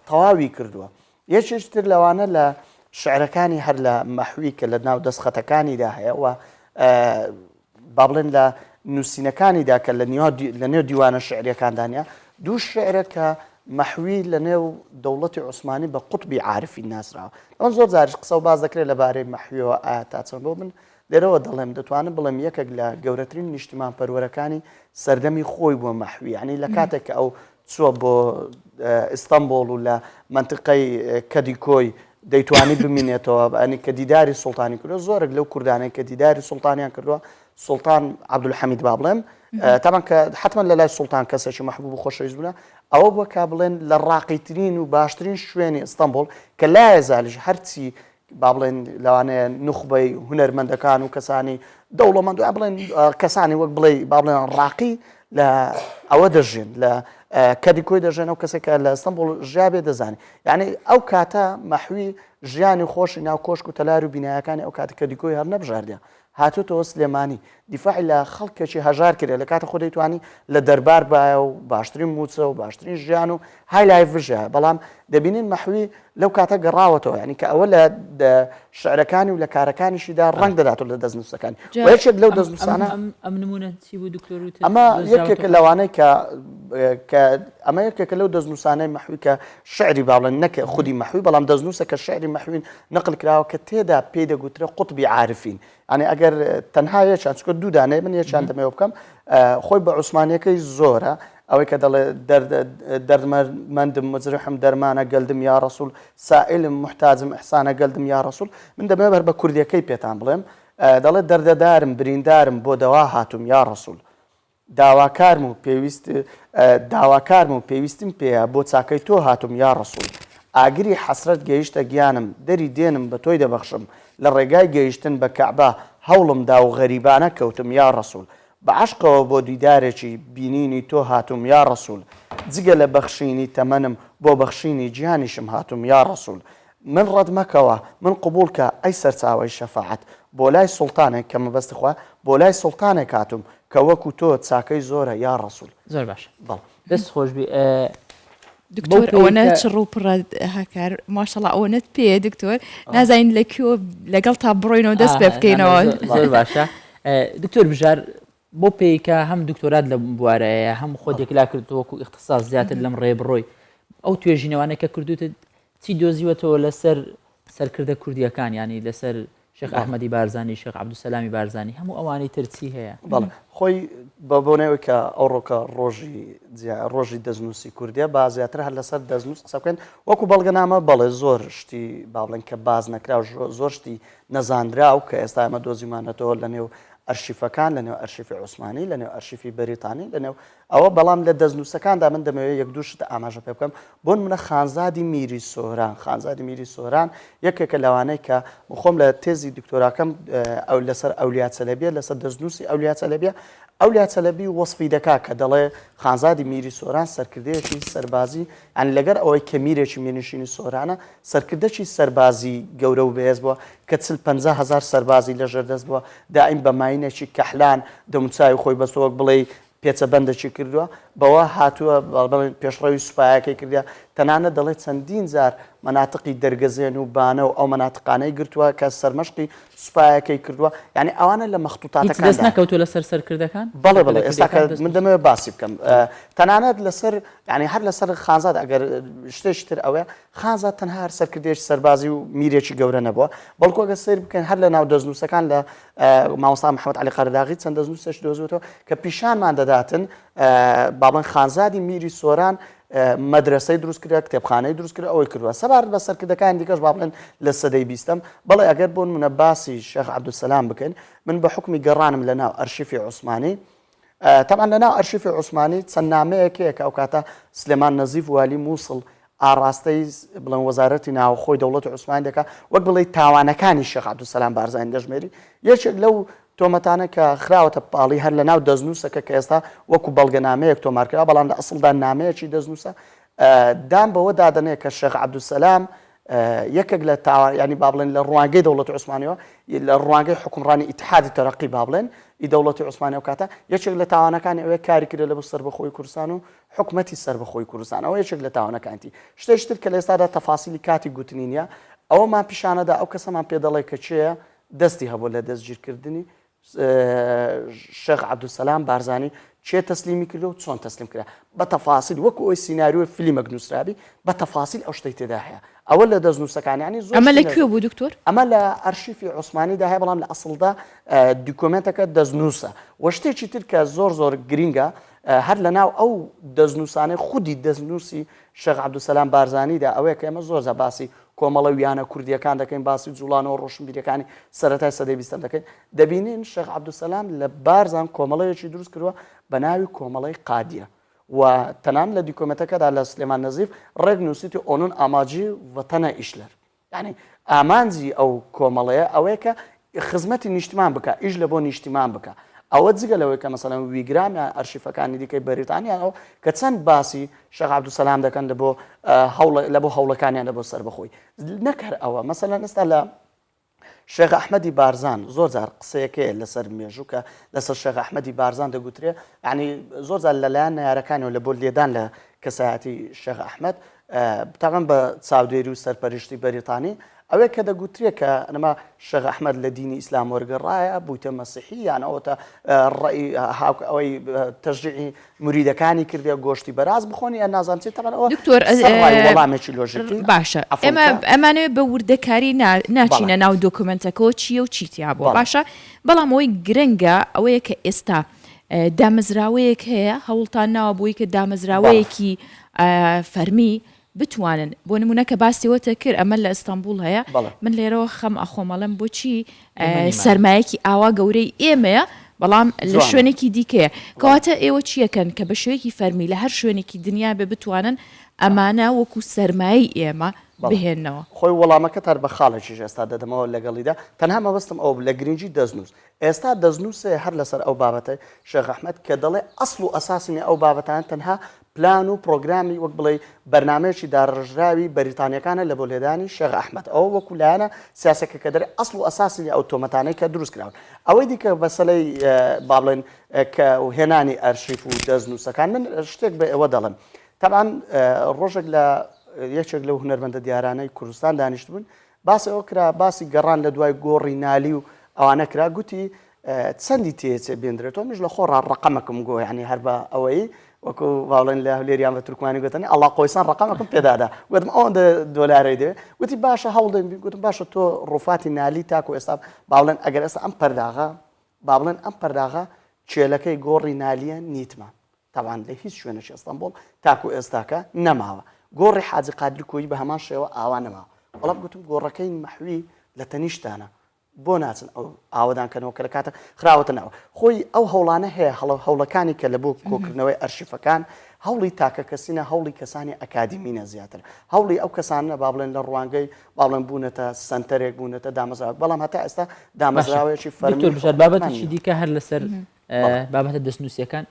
I: تەواوی کردووە. یەکێکی تر لەوانە لە شعرەکانی هەر لە مەحوی کە لە ناو دەستخەتەکانیدا هەیە و با بڵێن لە نووسینەکانیدا کە لە لە نێو دیوانە شعریەکاندا نیە دوو شعرە کە مەحوی لە نێو دەوڵەتی عوسمانی بە قوتبی عارفین ناسراوە ئەوە زۆر جاریش قسە و باز دەکرێت لەبارەی مەحویەوە ئایا تا چەند بۆ من لێرەوە دەڵێم دەتوانم بڵێم یەکێک لە گەورەترین نیشتیمان پەروەرەکانی سەردەمی خۆی بووە مەحوی یعنی لە کاتێک کە ئەو چووە بۆ ئیستەنبۆڵ و لە مەنتیقەی کەدیکۆی دەیتوانی بمینێتەوە ئەنی کە دیداری سوڵتانی کردووە زۆرێک لەو کوردانەی کە دیداری سوڵتانیان کردووە سوڵتان عەبدولحەمید با بڵێم تامان کە حتمما لە لای سوڵتان کەسێکی مەحبوب و خۆشەویست بوونە ئەوە بووە کە بڵێن لە ڕاقیترین و باشترین شوێنی ئیستەنبوڵ کە لایە زالیش هەرچی با بڵێن لەوانەیە نوخبەی هونەرمەندەکان و کەسانی دەوڵەمەند و بڵێن کەسانی وەک بڵێ با بڵێن ڕاقی لە ئەوە دەژێن لە کەدیکۆی دەژێن ئەو کەسێک کە لە ئەستەمبوڵ ژیابێ دەزانێ یعنی ئەو کاتە مەحوی ژیانی خۆشی ناو کۆشک و تەلار و بینایەکانی ئەو کاتە کەدیکۆی هەر نەبژاردە هاتوتەوە سلێمانی دیفاعی لە خەڵکێکی هەژار کرێ لە کاتە خۆ دەیتوانی لە دەربار بایە و باشترین موچە و باشترین ژیان و high life بژیایە بەڵام دەبینین مەحوی لەو کاتە گەڕاوەتەوە یعنی کە ئەوە لە شعرەکانی و لە کارەکانیشیدا ڕەنگ دەداتەوە لە دەستنووسەکانی و یەکێک لەو دەستنووسانە
A: ئەم نمونە چی بوو دکتۆر وتت
I: ئەمە یەکێکە لەوانەی کە کە ئەمە یەکێکە لەو دەستنووسانەی مەحوی کە شعری با بڵێن نەک خودی مەحوی بەڵام دەستنووسە کە شعری مەحوین نقل کراوە کە تێدا پێی دەگوترێ قوتبی عارفین یانی ئەگەر تەنها یەکیان چونکە دوو دانەیە من یەکیان دەمەوێ بکەم خۆی بە عوسمانیەکەی زۆرە ئەوەی کە دەڵێ دەردمەندم مجرحم دەرمانە گەلدم یا ڕسول سائلم محتاجم احسانە گەلدم یا ڕسول من دەمەوێ بەر بە کوردیەکەی پێتان بڵێم دەڵێ دەردەدارم بریندارم بۆ دەوا هاتوم یا ڕسول داواکارم و پێویست داواکارم و پێویستیم پێیە بۆ چاکەی تۆ هاتووم یا ڕەسووڵ ئاگری حەسرەت گەیشتە گیانم دەری دێنم بە تۆی دەبەخشم لە ڕێگای گەیشتن بە کەعبە هەوڵم دا و غەریبانە کەوتم یا ڕەسووڵ بە عەشقەوە بۆ دیدارێکی بینینی تۆ هاتووم یا ڕەسووڵ جگە لە بەخشینی تەمەنم بۆ بەخشینی گیانیشم هاتووم یا ڕەسووڵ من ڕەت مەکەوە، من قبوڵ کە، ئەی سەرچاوەی شەفاعەت. بۆ لای سوڵتانێک، کە مەبەستی خوایە، بۆ لای سوڵتانێک هاتووم، کە وەکو تۆ چاکەی زۆرە، یا ڕەسوڵ.
A: زۆر باشە
I: بەڵێ.
A: دەست خۆش بی بەو
B: دکتۆر
A: پێیەی
B: ئەوەنە
A: کە
B: چڕ و پڕە هاکار ماشەڵا ئەوەنەت پێیە دکتۆر نازانین لە کوێ لەگەڵ تا بڕۆینەوە دەست پێ
A: ئاه، نا، نا،
B: بکەینەوە
A: زۆر زۆر باشە دکتۆر بژار بەو پێیەی کە هەم دکتۆرات لەم بوارەیە هەم خۆت یەکلا کردووە وەکو ئیختساس زیاتر لەم ڕێ بڕۆی ئەو توێژینەوانە کە کردوتت چی دۆزیوەتەوە لەسەر سەرکردە کوردیەکان ینی لەسەر شێخ ئەحمەدی بارزانی شێخ عەبدولسەلامی بارزانی هەموو ئەوانەی تر چی هەیە؟
I: بەڵێ خۆی بە بۆنەوەی کە ئەوڕۆکە ڕۆژی
K: ڕۆژی دەستنووسی کوردیە با زیاتر هەر لەسەر دەستنووس قسە بکەین وەکو بەڵگەنامە بەڵێ زۆر شتی با بڵێن کە باز نەکراو زۆر شتی نەزانراو کە ئێستا ئێمە دۆزیمانەتەوە لە نێو ئەرشیفەکان، لە نێو ئەرشیفی عوسمانی، لە نێو ئەرشیفی بەریتانی، لە نێو ئەوە، بەڵام لە دەستنووسەکاندا من دەمەوێت یەک دوو شت ئاماژە پێ بکەم، بۆ نموونە خانزادی میری سۆران، خانزادی میری سۆران یەکێکە لەوانەی کە من خۆم لە تێزی دکتۆراکەم ئەو لەسەر ئەولیا چەلەبیە، لەسەر دەستنووسی ئەولیا چەلەبیە، ئەولیا چەلەبی وەسفی دەکا کە دەڵێ خانزادی میری سۆران سەرکردەیەکی سەربازی، یانی لەگەر ئەوەی کە میرێکی میرنشینی سۆرانە، سەرکردەکی سەربازی گەورە و بەهێز بووە کە چل 50 هەزار سەربازی لە ژێر دەست بووە، دایم بە ماینێکی کەحلان دەموچاوی خۆی بەستووە وەک بڵێی پێچە بەندێکی کردووە، بەوە هاتووە بەڵێ پێشڕەوی سوپایەکەی کردیە، تەنانەت دەڵێ چەندین جار مەناتقی دەرگەزێن و بانە و ئەو مەناتقانەی گرتووە کە سەرمەشقی سوپایەکەی کردووە، یانی ئەوانە لە
A: هیچ دەست
K: مەختوتاتەکاندا.
A: نەکەوتووە لەسەر سەرکردەکان؟
K: بەڵێ بەڵێ
A: سەرکردە
K: ئێستا کە
A: کوردیەکان دەست
K: من دەمەوێت باسی بکەم تەنانەت لەسەر یانی هەر لەسەر خانزاد ئەگەر شتێکی تر ئەوەیە خانزاد تەنها هەر سەرکردەیەکی سەربازی و میرێکی گەورە نەبووە، بەڵکو ئەگەر سەیر بکەین هەر لە ناو دەستنووسەکان لە مامۆستا محەمەد عەلی قەرەداغی چەند دەستنووسێکی دۆزیوەتەوە کە پیشانمان دەداتن با بڵێن خانزادی میری سۆران مەدرەسەی دروست کردووە، کتێبخانەی دروست کردووە، ئەوەی کردووە. سەبارەت بە سەرکردەکانی دیکەش با بڵێن لە سەدەی بیستەم، بەڵێ ئەگەر بۆ نموونە باسی شێخ عەبدولسەلام بکەین، من بە حوکمی گەڕانم لە ناو ئەرشیفی عوسمانی، تەبعەن لە ناو ئەرشیفی عوسمانی چەند نامەیەک هەیە کە ئەو کاتە سلێمان نەزیف والی مووسڵ ئاڕاستەی بڵێن وەزارەتی ناوخۆی دەوڵەتی عوسمانی دەکا وەک بڵێی تاوانەکانی شێخ عەبدولسەلام بارزانی دەژمێری یەکێک لەو تۆمەتانە کە خراوەتە پاڵی هەر لە ناو دەستنووسەکە کە ئێستا وەکو بەڵگەنامەیەک تۆمار کراوە بەڵام لە ئەسڵدا نامەیەکی دەستنووسە. دان بەوە دادەنێ کە شێخ عەبدولسەلام یەکێک لە تاوان یانی با بڵێن لە ڕوانگەی دەوڵەتی عوسمانیەوە لە ڕوانگەی حوکمڕانی ئیتحادی تەرەقی با بڵێن ئی دەوڵەتی عوسمانی ئەو کاتە یەکێک لە تاوانەکانی ئەوەیە کاری کردە لە بۆ سەربەخۆی کوردستان و حکومەتی سەربەخۆی کوردستان ئەوە یەکێک لە تاوانەکانتی شتێکی تر کە لە ئێستادا تەفاسیلی کاتی گوتنی نییە ئەوەمان پیشانەدا ئەو کەسەمان پێ دەڵێ کە کێیە دەستی هەبوو لە دەستگیرکردنی شێخ عەبدولسەلام بارزانی کێ تەسلیمی کردو و چۆن تەسلیم کرا بە تەفاسیل وەکو ئەوی سیناریۆی فلیمەک نووسرابی بە تەفاسیل ئەو شتەی تێدا هەیە ئەوە لە دەستنووسەکان ینی زۆر
B: ئەمە لە کوێ بوو دکتۆر؟
K: ئەمە لە ئەرشیفی عوسمانیدا هەیە بەڵام لە ئەسڵدا دیکۆمێنتەکە دەستنووسە و شتێکی تر کە زۆر زۆر گرینگە هەر لە ناو ئەو دەستنووسانەی خودی دەستنووسی شێخ عەبدولسەلام بارزانیدا ئەوەیە کە ئێمە زۆر جار باسی کۆمەڵە و یانە کوردییەکان دەکەین، باسی جوڵانەوە ڕۆشنبیرییەکانی سەرەتای سەدەی بیستەم دەکەین، دەبینین شێخ عەبدولسەلام لە بارزان کۆمەڵەیەکی دروست کردووە بە ناوی کۆمەڵەی قادیە و تەنانەت لە دیکۆمێنتەکەدا لە سلێمان نەزیف ڕێک نووسیتی onun amacı vatana işler. یانی ئامانجی ئەو کۆمەڵەیە ئەوەیە کە خزمەتی نیشتمان بکا، ئیش لە بۆ نیشتیمان بکا. ئەوە جگە لەوەی کە مەسەلەن ویگرام یان ئەرشیفەکانی دیکەی بەریتانیا ئەو کە چەند باسی شێخ عەبدولسەلام دەکەن لە بۆ هەوڵ لە بۆ هەوڵەکانیان لە بۆ سەربەخۆی. نەک هەر ئەوە مەسەلەن ئێستا لە شێخ ئەحمەدی بارزان زۆر جار قسەیەکەیە لەسەر مێژوو کە لەسەر شێخ ئەحمەدی بارزان دەگوترێ یعنی زۆر جار لەلایەن نەیارەکانەوە لە بۆ لێدان لە کەسایەتی شێخ ئەحمەد تاوان بە چاودێری و سەرپەرشتی بەریتانی، ئەوەیە کە دەگوترێ کە ئەنەما شێخ ئەحمەد لە دینی ئیسلام وەرگەڕایە بوویتە مەسیحی یان ئەوەتە ڕەئی هاوک ئەوەی تەشجیعی مریدەکانی کردێ گۆشتی بەراز بخۆن یان نازانم چی تەبعەن ئەوە
B: دکتۆر
K: سەرڕای وەڵامێکی لۆژیکی
B: باشە
K: عەفوم
B: ئێمە
K: کە
B: ئەمانەوێ بە وردەکاری ناچینە
K: بەڵێ
B: ناو دۆکۆمێنتەکەوە چییە و چی تیا بووە
K: بەڵێ
B: باشە بەڵام ئەوەی گرنگە ئەوەیە کە ئێستا دامەزراوەیەک هەیە هەوڵتان ناوە بۆی کە
K: بەڵێ
B: دامەزراوەیەکی فەرمی بتوانن بۆ نمونە کە باسی وەتە کرد ئەمە لە ئەستەنبوڵ هەیە
K: بەڵێ.
B: من لێرەوە خەم ئەخۆم ئەڵێم بۆچی
A: ئێمە نیمانە.
B: سەرمایەکی ئاوا گەورەی ئێمەیە بەڵام لە
K: جوانە.
B: شوێنێکی دیکەیە
K: بەڵێ.
B: کەواتە ئێوە چیەکەن کە بە شێوەیەکی فەرمی لە هەر شوێنێکی دنیا بێ بتوانن ئەمانە وەکو سەرمایەی ئێمە
K: بەڵێ.
B: بهێننەوە؟
K: خۆی وەڵامەکەت هەر بە خاڵێکیش ئێستا دەدەمەوە لەگەڵیدا تەنها مەبەستم ئەوە بوو لە گرنگی دەستنووس ئێستا دەستنووسێ هەر لەسەر ئەو بابەتەی شێخ ئەحمەد کە دەڵێ ئەسڵ و ئەساسی ئەو بابەتانە تەنها پلان و پڕۆگرامی وەک بڵێی بەرنامەیەکی داڕێژراوی بەریتانیەکانە لە بۆ لێدانی شێخ ئەحمەد ئەوە وەکو لایەنە سیاسەکە کە دەرێ ئەسڵ و ئەساسی ئەو تۆمەتانەی کە دروست کراون ئەوەی دیکە مەسەلەی با بڵێن کە هێنانی ئەرشیف و دەستنووسەکان من شتێک بە ئێوە دەڵێم تەبعەن ڕۆژێک لە یەکێک لەو هونەرمەندە دیارانەی کوردستان دانیشتبوون باسی ئەوە کرا، باسی گەڕان لە دوای گۆڕی نالی و ئەوانە کرا، گوتی چەندی تێچێ بێندرێتەوە، منیش لە خۆڕا ڕەقەمەکم گۆ، یانی هەر بە ئەوەی وەکو باڵێن لە هەولێریان بە تورکمانی گوتنی ئەڵا قۆیسان ڕەقەمەکم پێدادا، گوتم ئەوەندە دۆلارەی دەوێ، گوتی باشە هەوڵ دەین، گوتم باشە تۆ ڕوفاتی نالی تاکو ئێستا باڵێن ئەگەر ئێستا ئەم پەرداغە با بڵێن ئەم پەرداغە کێلەکەی گۆڕی نالیە نیتمان تەبعەن لە هیچ شوێنێکی ئەستەنبوڵ تاکو ئێستاکە نەماوە. گۆڕی حاجی قادری کۆیی بە هەمان شێوە ئاوا نەماوە. بەڵام گوتم گۆڕەکەی مەحوی لە تەنیشتانە بۆ ناچن ئەو ئاوەدان کەنەوە کە لە کاتە خراوەتە ناوە. خۆی ئەو هەوڵانە هەیە هەڵە هەوڵەکانی کە لە بۆ کۆکردنەوەی ئەرشیفەکان هەوڵی تاکەکەسینە هەوڵی کەسانی ئەکادیمینە زیاتر هەوڵی ئەو کەسانە با بڵێن لە ڕوانگەی با بڵێن بوونەتە سەنتەرێک بوونەتە دامەزراوەک بەڵام هەتا ئێستا
A: باشە
K: دامەزراوەیەکی فەرمی
A: دکتۆر بژار
K: حکومەتمان
A: بابەتێکی
K: نییە.
A: دیکە هەر لەسەر
K: بەڵێ.
A: بابەتە دەستنووسیەکان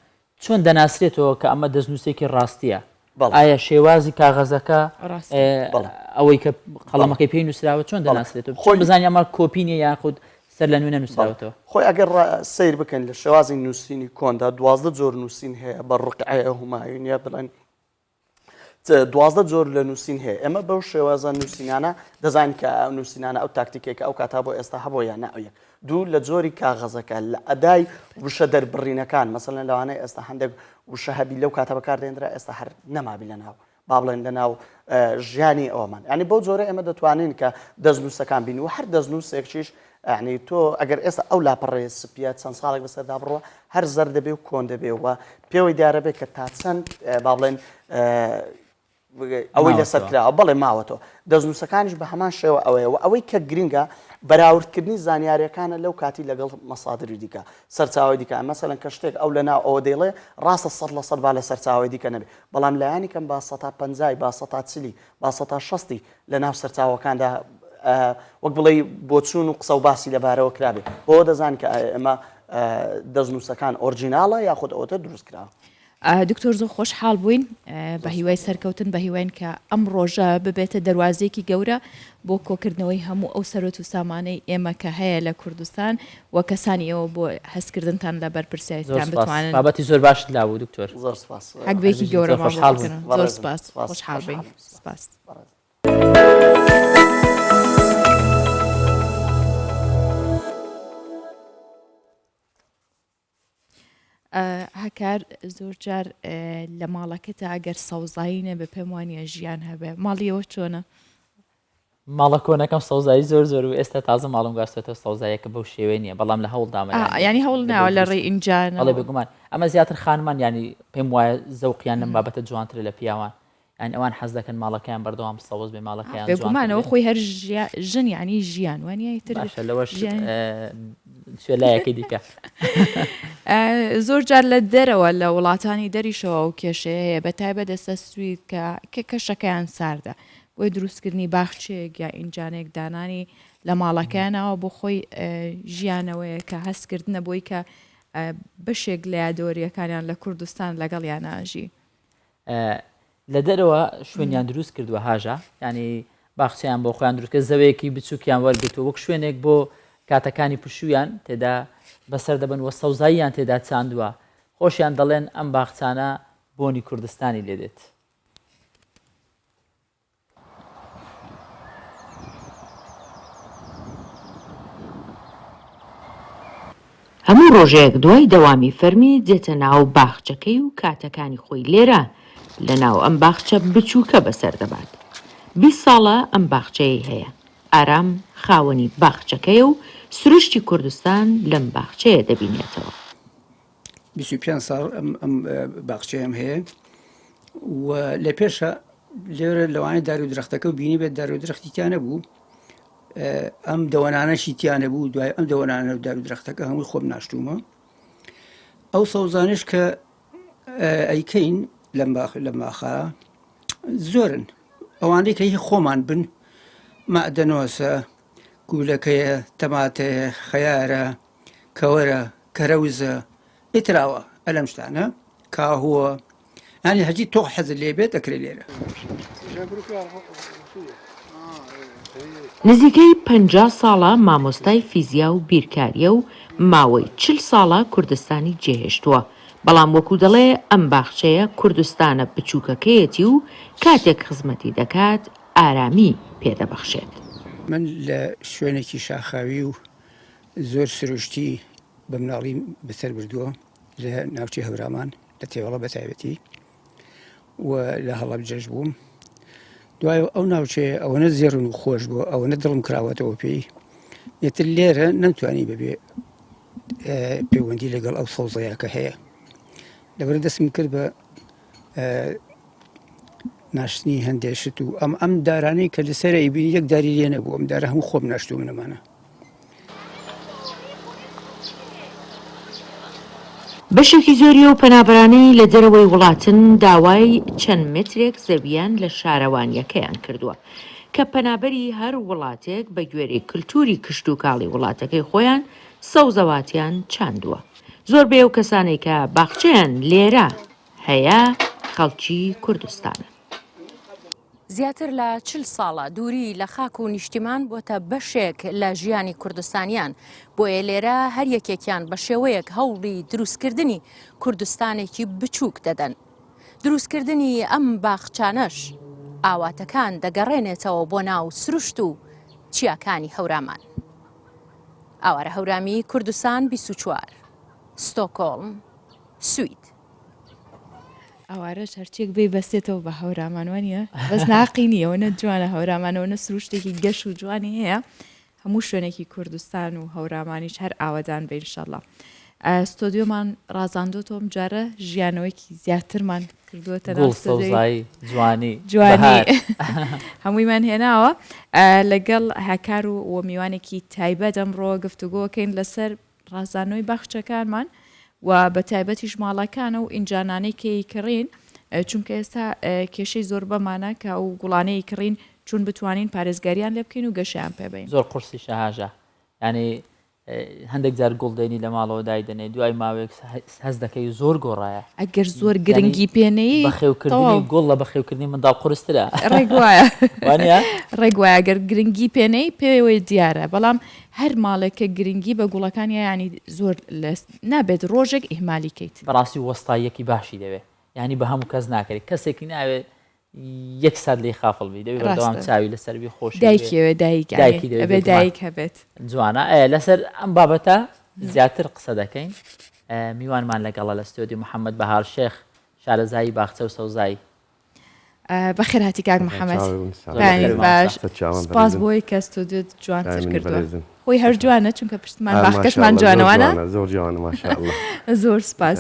A: چۆن دەناسرێتەوە کە ئەمە دەستنووسێکی ڕاستیە؟
K: بەڵێ.
A: ئایا شێوازی کاغەزەکە
B: ڕاستە.
K: بەڵێ.
A: ئەوەی کە
K: بەڵێ.
A: قەڵەمەکەی پێی نووسراوە چۆن
K: بەڵێ.
A: دەناسرێتەوە؟ چۆن
K: خۆی
A: بزانین ئەمە کۆپی نییە یاخود سەر لە نوێ
K: بەڵێ.
A: نەنووسراوەتەوە؟
K: خۆی ئەگەر ڕا سەیر بکەن لە شێوازی نووسینی کۆندا 12 جۆر نووسین هەیە بە ڕقعەیە هومایونیە بڵێن 12 جۆر لە نووسین هەیە ئێمە بەو شێوازە نووسینانە دەزانین کە ئەو نووسینانە ئەو تاکتیکێک ئەو کاتا بۆ ئێستا هەبوو یان نا ئەو یەک دوو لە جۆری کاغەزەکە لە ئەدای وشە دەربڕینەکان مەسەلەن لەوانەیە ئێستا هەندێک وشە هەبی لەو کاتە بەکاردێنرا ئێستا هەر نەمابی لە ناو با بڵێن لە ناو ژیانی ئەومان یعنی بەو جۆرە ئێمە دەتوانین کە دەستنووسەکان بین و هەر دەستنووسێکیش یعنی تۆ ئەگەر ئێستا ئەو لاپەڕەیە سپیە چەند ساڵێک بەسەردا بڕوە هەر زەرد دەبێ و کۆن دەبێ و پێوەی دیارە بێ کە تا چەند با بڵێن ئەوەی لەسەر کراوە بەڵێ ماوەتەوە دەستنووسەکانیش بە هەمان شێوە ئەوەیە و ئەوەی کە گرنگە بەراوردکردنی زانیاریەکانە لەو کاتی لەگەڵ مەسادری دیکە سەرچاوی دیکە مەسەلەن کە شتێک ئەو لە ناو ئەوە دەیڵێ ڕاستە سەد لە سەد با لە سەرچاوی دیکە نەبێ بەڵام لایەنی کەم با سەتا پەنجای با سەتا چلی با سەتا شەستی لە ناو سەرچاوەکاندا وەک بڵێی بۆچوون و قسە و باسی لەبارەوە کرابێ بەوە دەزان کە ئێمە دەستنووسەکان ئۆرجیناڵە یاخود ئەوەتە دروست کراوە.
B: دکتۆر زۆر خۆشحاڵ بووین بە هیوای سەرکەوتن بە هیواین کە ئەم ڕۆژە ببێتە دەروازەیەکی گەورە بۆ کۆکردنەوەی هەموو ئەو سەرۆت و سامانەی ئێمە کە هەیە لە کوردستان و کەسانی ئێوە بۆ هەستکردنتان لە بەرپرسیارێتیتان بتوانن
A: بابەتی زۆر باشت لابوو دکتۆر
K: زۆر سپاس
B: حەگبێکی گەورەمان بۆ بکەن زۆر سپاس خۆشحاڵ بین سپاس. هەکار زۆر جار لە ماڵەکەتا ئەگەر سەوزایی نەبێ پێم وانە ژیان هەبێ ماڵیەوە چۆنە؟
A: ماڵە کۆنەکەم سەوزایی زۆر زۆر و ئێستا تازە ماڵم گواستێتەوە سەوزایەکە بەو شێوەیە نییە بەڵام لە هەوڵدامە
B: ینی هەوڵ ناوە لە ڕێی ئینجان
A: بەڵێ بێگومان ئەمە زیاتر خانمان ینی پێم وایە زەوقیان لەم بابەتە جوانترە لە پیاوان یانی ئەوان حەز دەکەن ماڵەکەیان بەردەوام سەوز بێ ماڵەکەیان جوانتر بێ.
B: بێگومان ئەوە خۆی هەر ژن یانی ژیان وانە ئیتر
A: باشە لەوەش چێ لایەکەی دیکە.
B: زۆر جار لە دەرەوە لە وڵاتانی دەریشەوە ئەو کێشەیە هەیە بە تایبەت ئێستا سوید کە کە کەشەکەیان ساردە بۆیە دروستکردنی باخچەیەک یا ئینجانێک دانانی لە ماڵەکەیانەوە بۆ خۆی ژیانەوەیە کە هەستکردنە بۆی کە بەشێک لە یادەوەریەکانیان لە کوردستان لەگەڵیان ئاژی.
A: لە دەرەوە شوێنیان دروست کردووە هاژە ینی باخچیان بۆ خۆیان دروستکە زەوەیەکی بچووکیان وەرگتووە وەک شوێنێک بۆ کاتەکانی پشوویان تێدا بەسەر دەبن وە سەوزاییان تێدا چاندووە خۆشیان دەڵێن ئەم باخچانە بۆنی کوردستانی لێدێت.
L: هەموو ڕۆژێک دوای دەوامی فەرمی دێتە ناو باخچەکەی و کاتەکانی خۆی لێرە لە ناو ئەم باخچە بچووکە بەسەر دەبات. 20 ساڵە ئەم باخچەیەی هەیە. ئارام خاوەنی باخچەکەیە و سروشتی کوردستان لەم باخچەیە دەبینێتەوە.
M: 25 ساڵ ئەم باخچەیەم هەیە و لە پێشە لێرە لەوانەیە دار و درەختەکە و بینی بێت دار و درەختی تیا نەبوو ئەم دەوەنانەشی تیا نەبوو دوای ئەم دەوەنانە و دار و درەختەکە هەمووی خۆم ناشتوومە ئەو سەوزانش کە ئەیکەین لەم باخ لەم باخە زۆرن ئەوانەی کە هی خۆمان بن مەعدەنۆسە گولەکەیە تەماتەیە خەیارە کەوەرە کەرەوزە ئیتراوە ئەلەم شتانە کاهووە یانی هەرچی تۆ حەزت لێ بێت دەکرێت لێرە.
L: نزیکەی 50 ساڵە مامۆستای فیزیا و بیرکارییە و ماوەی 40 ساڵە کوردستانی جێهێشتووە، بەڵام وەکو دەڵێ ئەم باخچەیە کوردستانە بچووکەکەیەتی و کاتێک خزمەتی دەکات ئارامی پێدەبەخشێت.
M: من لە شوێنێکی شاخاوی و زۆر سروشتی بە مناڵیم بەسەر بردووە لە ناوچەی هەورامان لە تێوەڵە بە تایبەتی و لە هەڵەبجەش بووم دوای ئەو ناوچەیە ئەوەنە زێڕن و خۆش بوو ئەوەنە دڵم کراوەتەوە پێی ئیتر لێرە نەمتوانی بەبێ پەیوەندی لەگەڵ ئەو سەوزەیە کە هەیە لەبەر دەستم کرد بە ناشتنی هەندێک شت و ئەم ئەم دارانەی کە لەسەر ئەیبینی یەک داری لێ نەبوو ئەم دارە هەموو خۆم ناشتوو منەمانە
L: بەشێکی زۆری ئەو پەنابەرانەی لە دەرەوەی وڵاتن داوای چەند مەترێک زەوییان لە شارەوانییەکەیان کردووە، کە پەنابەری هەر وڵاتێک بە گوێرەی کلتوری کشتوکاڵی وڵاتەکەی خۆیان سەوزەواتیان چاندووە. زۆربەی ئەو کەسانەی کە باخچەیان لێرە هەیە خەڵکی کوردستانن.
N: زیاتر لە چل ساڵە دووری لە خاک و نیشتیمان بۆتە بەشێک لە ژیانی کوردستانیان، بۆیە لێرە هەر یەکێکیان بە شێوەیەک هەوڵی دروستکردنی کوردستانێکی بچووک دەدەن. دروستکردنی ئەم باخچانەش ئاواتەکان دەگەڕێنێتەوە بۆ ناو سروشت و چیاکانی هەورامان. ئاوارە هەورامی، کوردستان 24، ستۆکۆڵم، سوید.
B: ئاوارەش هەرچێک بی بەسێتەوە بە هەورامان وانە بەس ناقی نییە نە جوانە هەورامانەوە نە سروشتێکی گەش و جوانی هەیە هەموو شوێنێکی کوردستان و هەورامانیش هەر ئاوەدان بە ئینشەڵا ستۆدیۆمان ڕازاندۆتەوە ئەم جارە ژیانەوەیکی زیاترمان کردووەتە
A: گوڵ سەوزایی جوانی
B: جوانی هەموویمان هێناوە لەگەڵ هاکار و و میوانێکی تایبەت ئەمڕۆ گفتوگۆکەین لەسەر ڕازانەوەی باخچەکانمان و بە تایبەتیش ماڵەکانە و ئینجانانەی کە ئەیکڕین چونکە ئێستا کێشەی زۆربەمانە کە ئەو گوڵانەی ئەیکڕین چون بتوانین پارێزگاریان لێ بکەین و گەشەیان پێ بەین.
A: زۆر قورسیشە هاژە یانی. هەندێک جار گوڵ دێنی لە ماڵەوە دایدەنێ دوای ماوەیەک هەست دەکەی زۆر گۆڕایە.
B: ئەگەر زۆر گرنگی پێ نەیەی
A: بەخێوکردنی گوڵ لە بەخێوکردنی منداڵ قورسترە.
B: ڕێک وایە. وانییە؟ ڕێک وایە گەر گرنگی پێ نەیەی پێوەی دیارە بەڵام هەر ماڵێک کە گرنگی بە گوڵەکان یا یانی زۆر لە نابێت ڕۆژێک ئیهمالی کەیت.
A: بەڕاستی وەستاییەکی باشی دەوێ یانی بە هەموو کەس ناکرێ کەسێکی ناوێ یەک سات لێی خافڵ بی دەبێ بەردەوام چاوی لەسەر بی خۆشی
B: دایکیەوێ دایک دایکی دەوێ ئەبێ دایک هەبێت.
A: جوانە لەسەر ئەم بابەتە زیاتر قسە دەکەین میوانمان لەگەڵە لە ستۆدیۆ محەممەد بەهار شێخ شارەزایی باخچە و سەوزایی.
B: بەخێر هاتی کاک محەممەد باش سپاس بۆی کە ستۆدیۆت جوانتر کردووە خۆی هەر جوانە چونکە پشتمان باخکەشمان جوانەوانە
O: زۆر جوانە ماشاءاللە
B: زۆر سپاس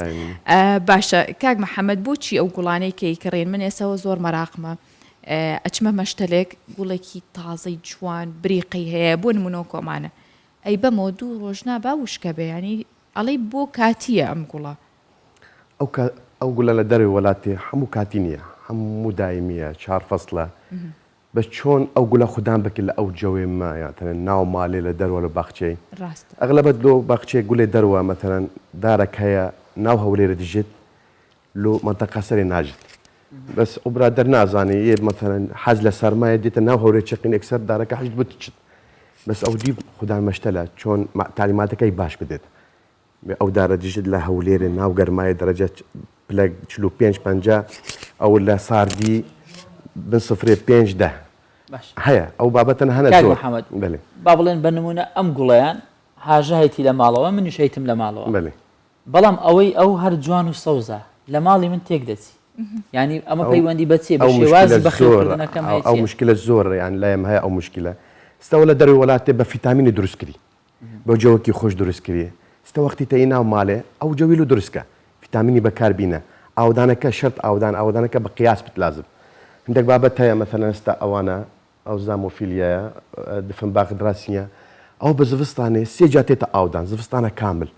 B: باشە کاک محەممەد بۆچی ئەو گوڵانەی کە ئەیکڕین من ئێسەوە زۆر مەراقمە ئەچمە مەشتەلێک گوڵێکی تازەی جوان بریقەی هەیە بۆ نمونۆ کۆمانە ئەی بەمەوە دوو ڕۆژ نابا وشکە بێ ینی ئەڵێی بۆ کاتیە ئەم گوڵە.
O: ئەو کە ئەو گولە لە دەرەوەی وەلات تێ هەموو کاتی نیە هەموو دایمیە چار فەسلە بەس چۆن ئەو گولە خودان بکە لە ئەو جەوێ مە یاتەنە ناو مالێ لە دەروە لە باخچەی
B: ڕاستە.
O: ئەغلەبەت لۆ باخچەی گولێ دەروە مەتەلەن دارەک هەیە ناو هەولێرە دژێت لۆ مەنتەقە سەرێ ناژت بەس ئەو برادەر نازانێ یێ مەتەلەن حەز لە سەرمایە دێتە ناو هەورێ چەقین ئێکسەر دارەکە حشت بتچت بەس ئەو دی خودان مەشتەلە چۆن تالیماتەکەی باش بدێت ئەو دارە دژت لە هەولێرێ ناو گەرمایە دەرەجە پلە 45 50 ئەو لە ساردی بن سفرێ پێنج دە هەیە ئەو بابەتەن هەنە
A: کاک محەممەد با بڵێن بە نمونە ئەم گوڵیان هاژە هەیتی لە ماڵەوە منیش هەیتم لە ماڵەوە
O: بەێ
A: بەڵام ئەوەی ئەو هەر جوان و سەوزە لە ماڵی من تێک دەچی یانی ئەمە پەیوەندی بە چیە بە شێوازی بەخێوکردنەکەم هەیە
O: ئەو مشکلە زۆر یان لایم هەیە ئەو مشکلە ستەوە لە دەروی وڵاتێ بە فیتامینی دروست کری بە جەوەکی خۆش دروست کری ستە وەختی تەی ناو مالێ ئەو جەویلو دروست کە فیتامینی بەکار بینە ئاودانەکە شەرت ئاودان ئاودانەکە بە قیاس بت لازم هندێک بابەت هەیە مەسەلەن ستە ئەوانە ئەو زامۆفیلیایە دفن باخ دراسینە ئەو بە زڤستانێ سێ جا تێتە ئاودان زڤستانە کامل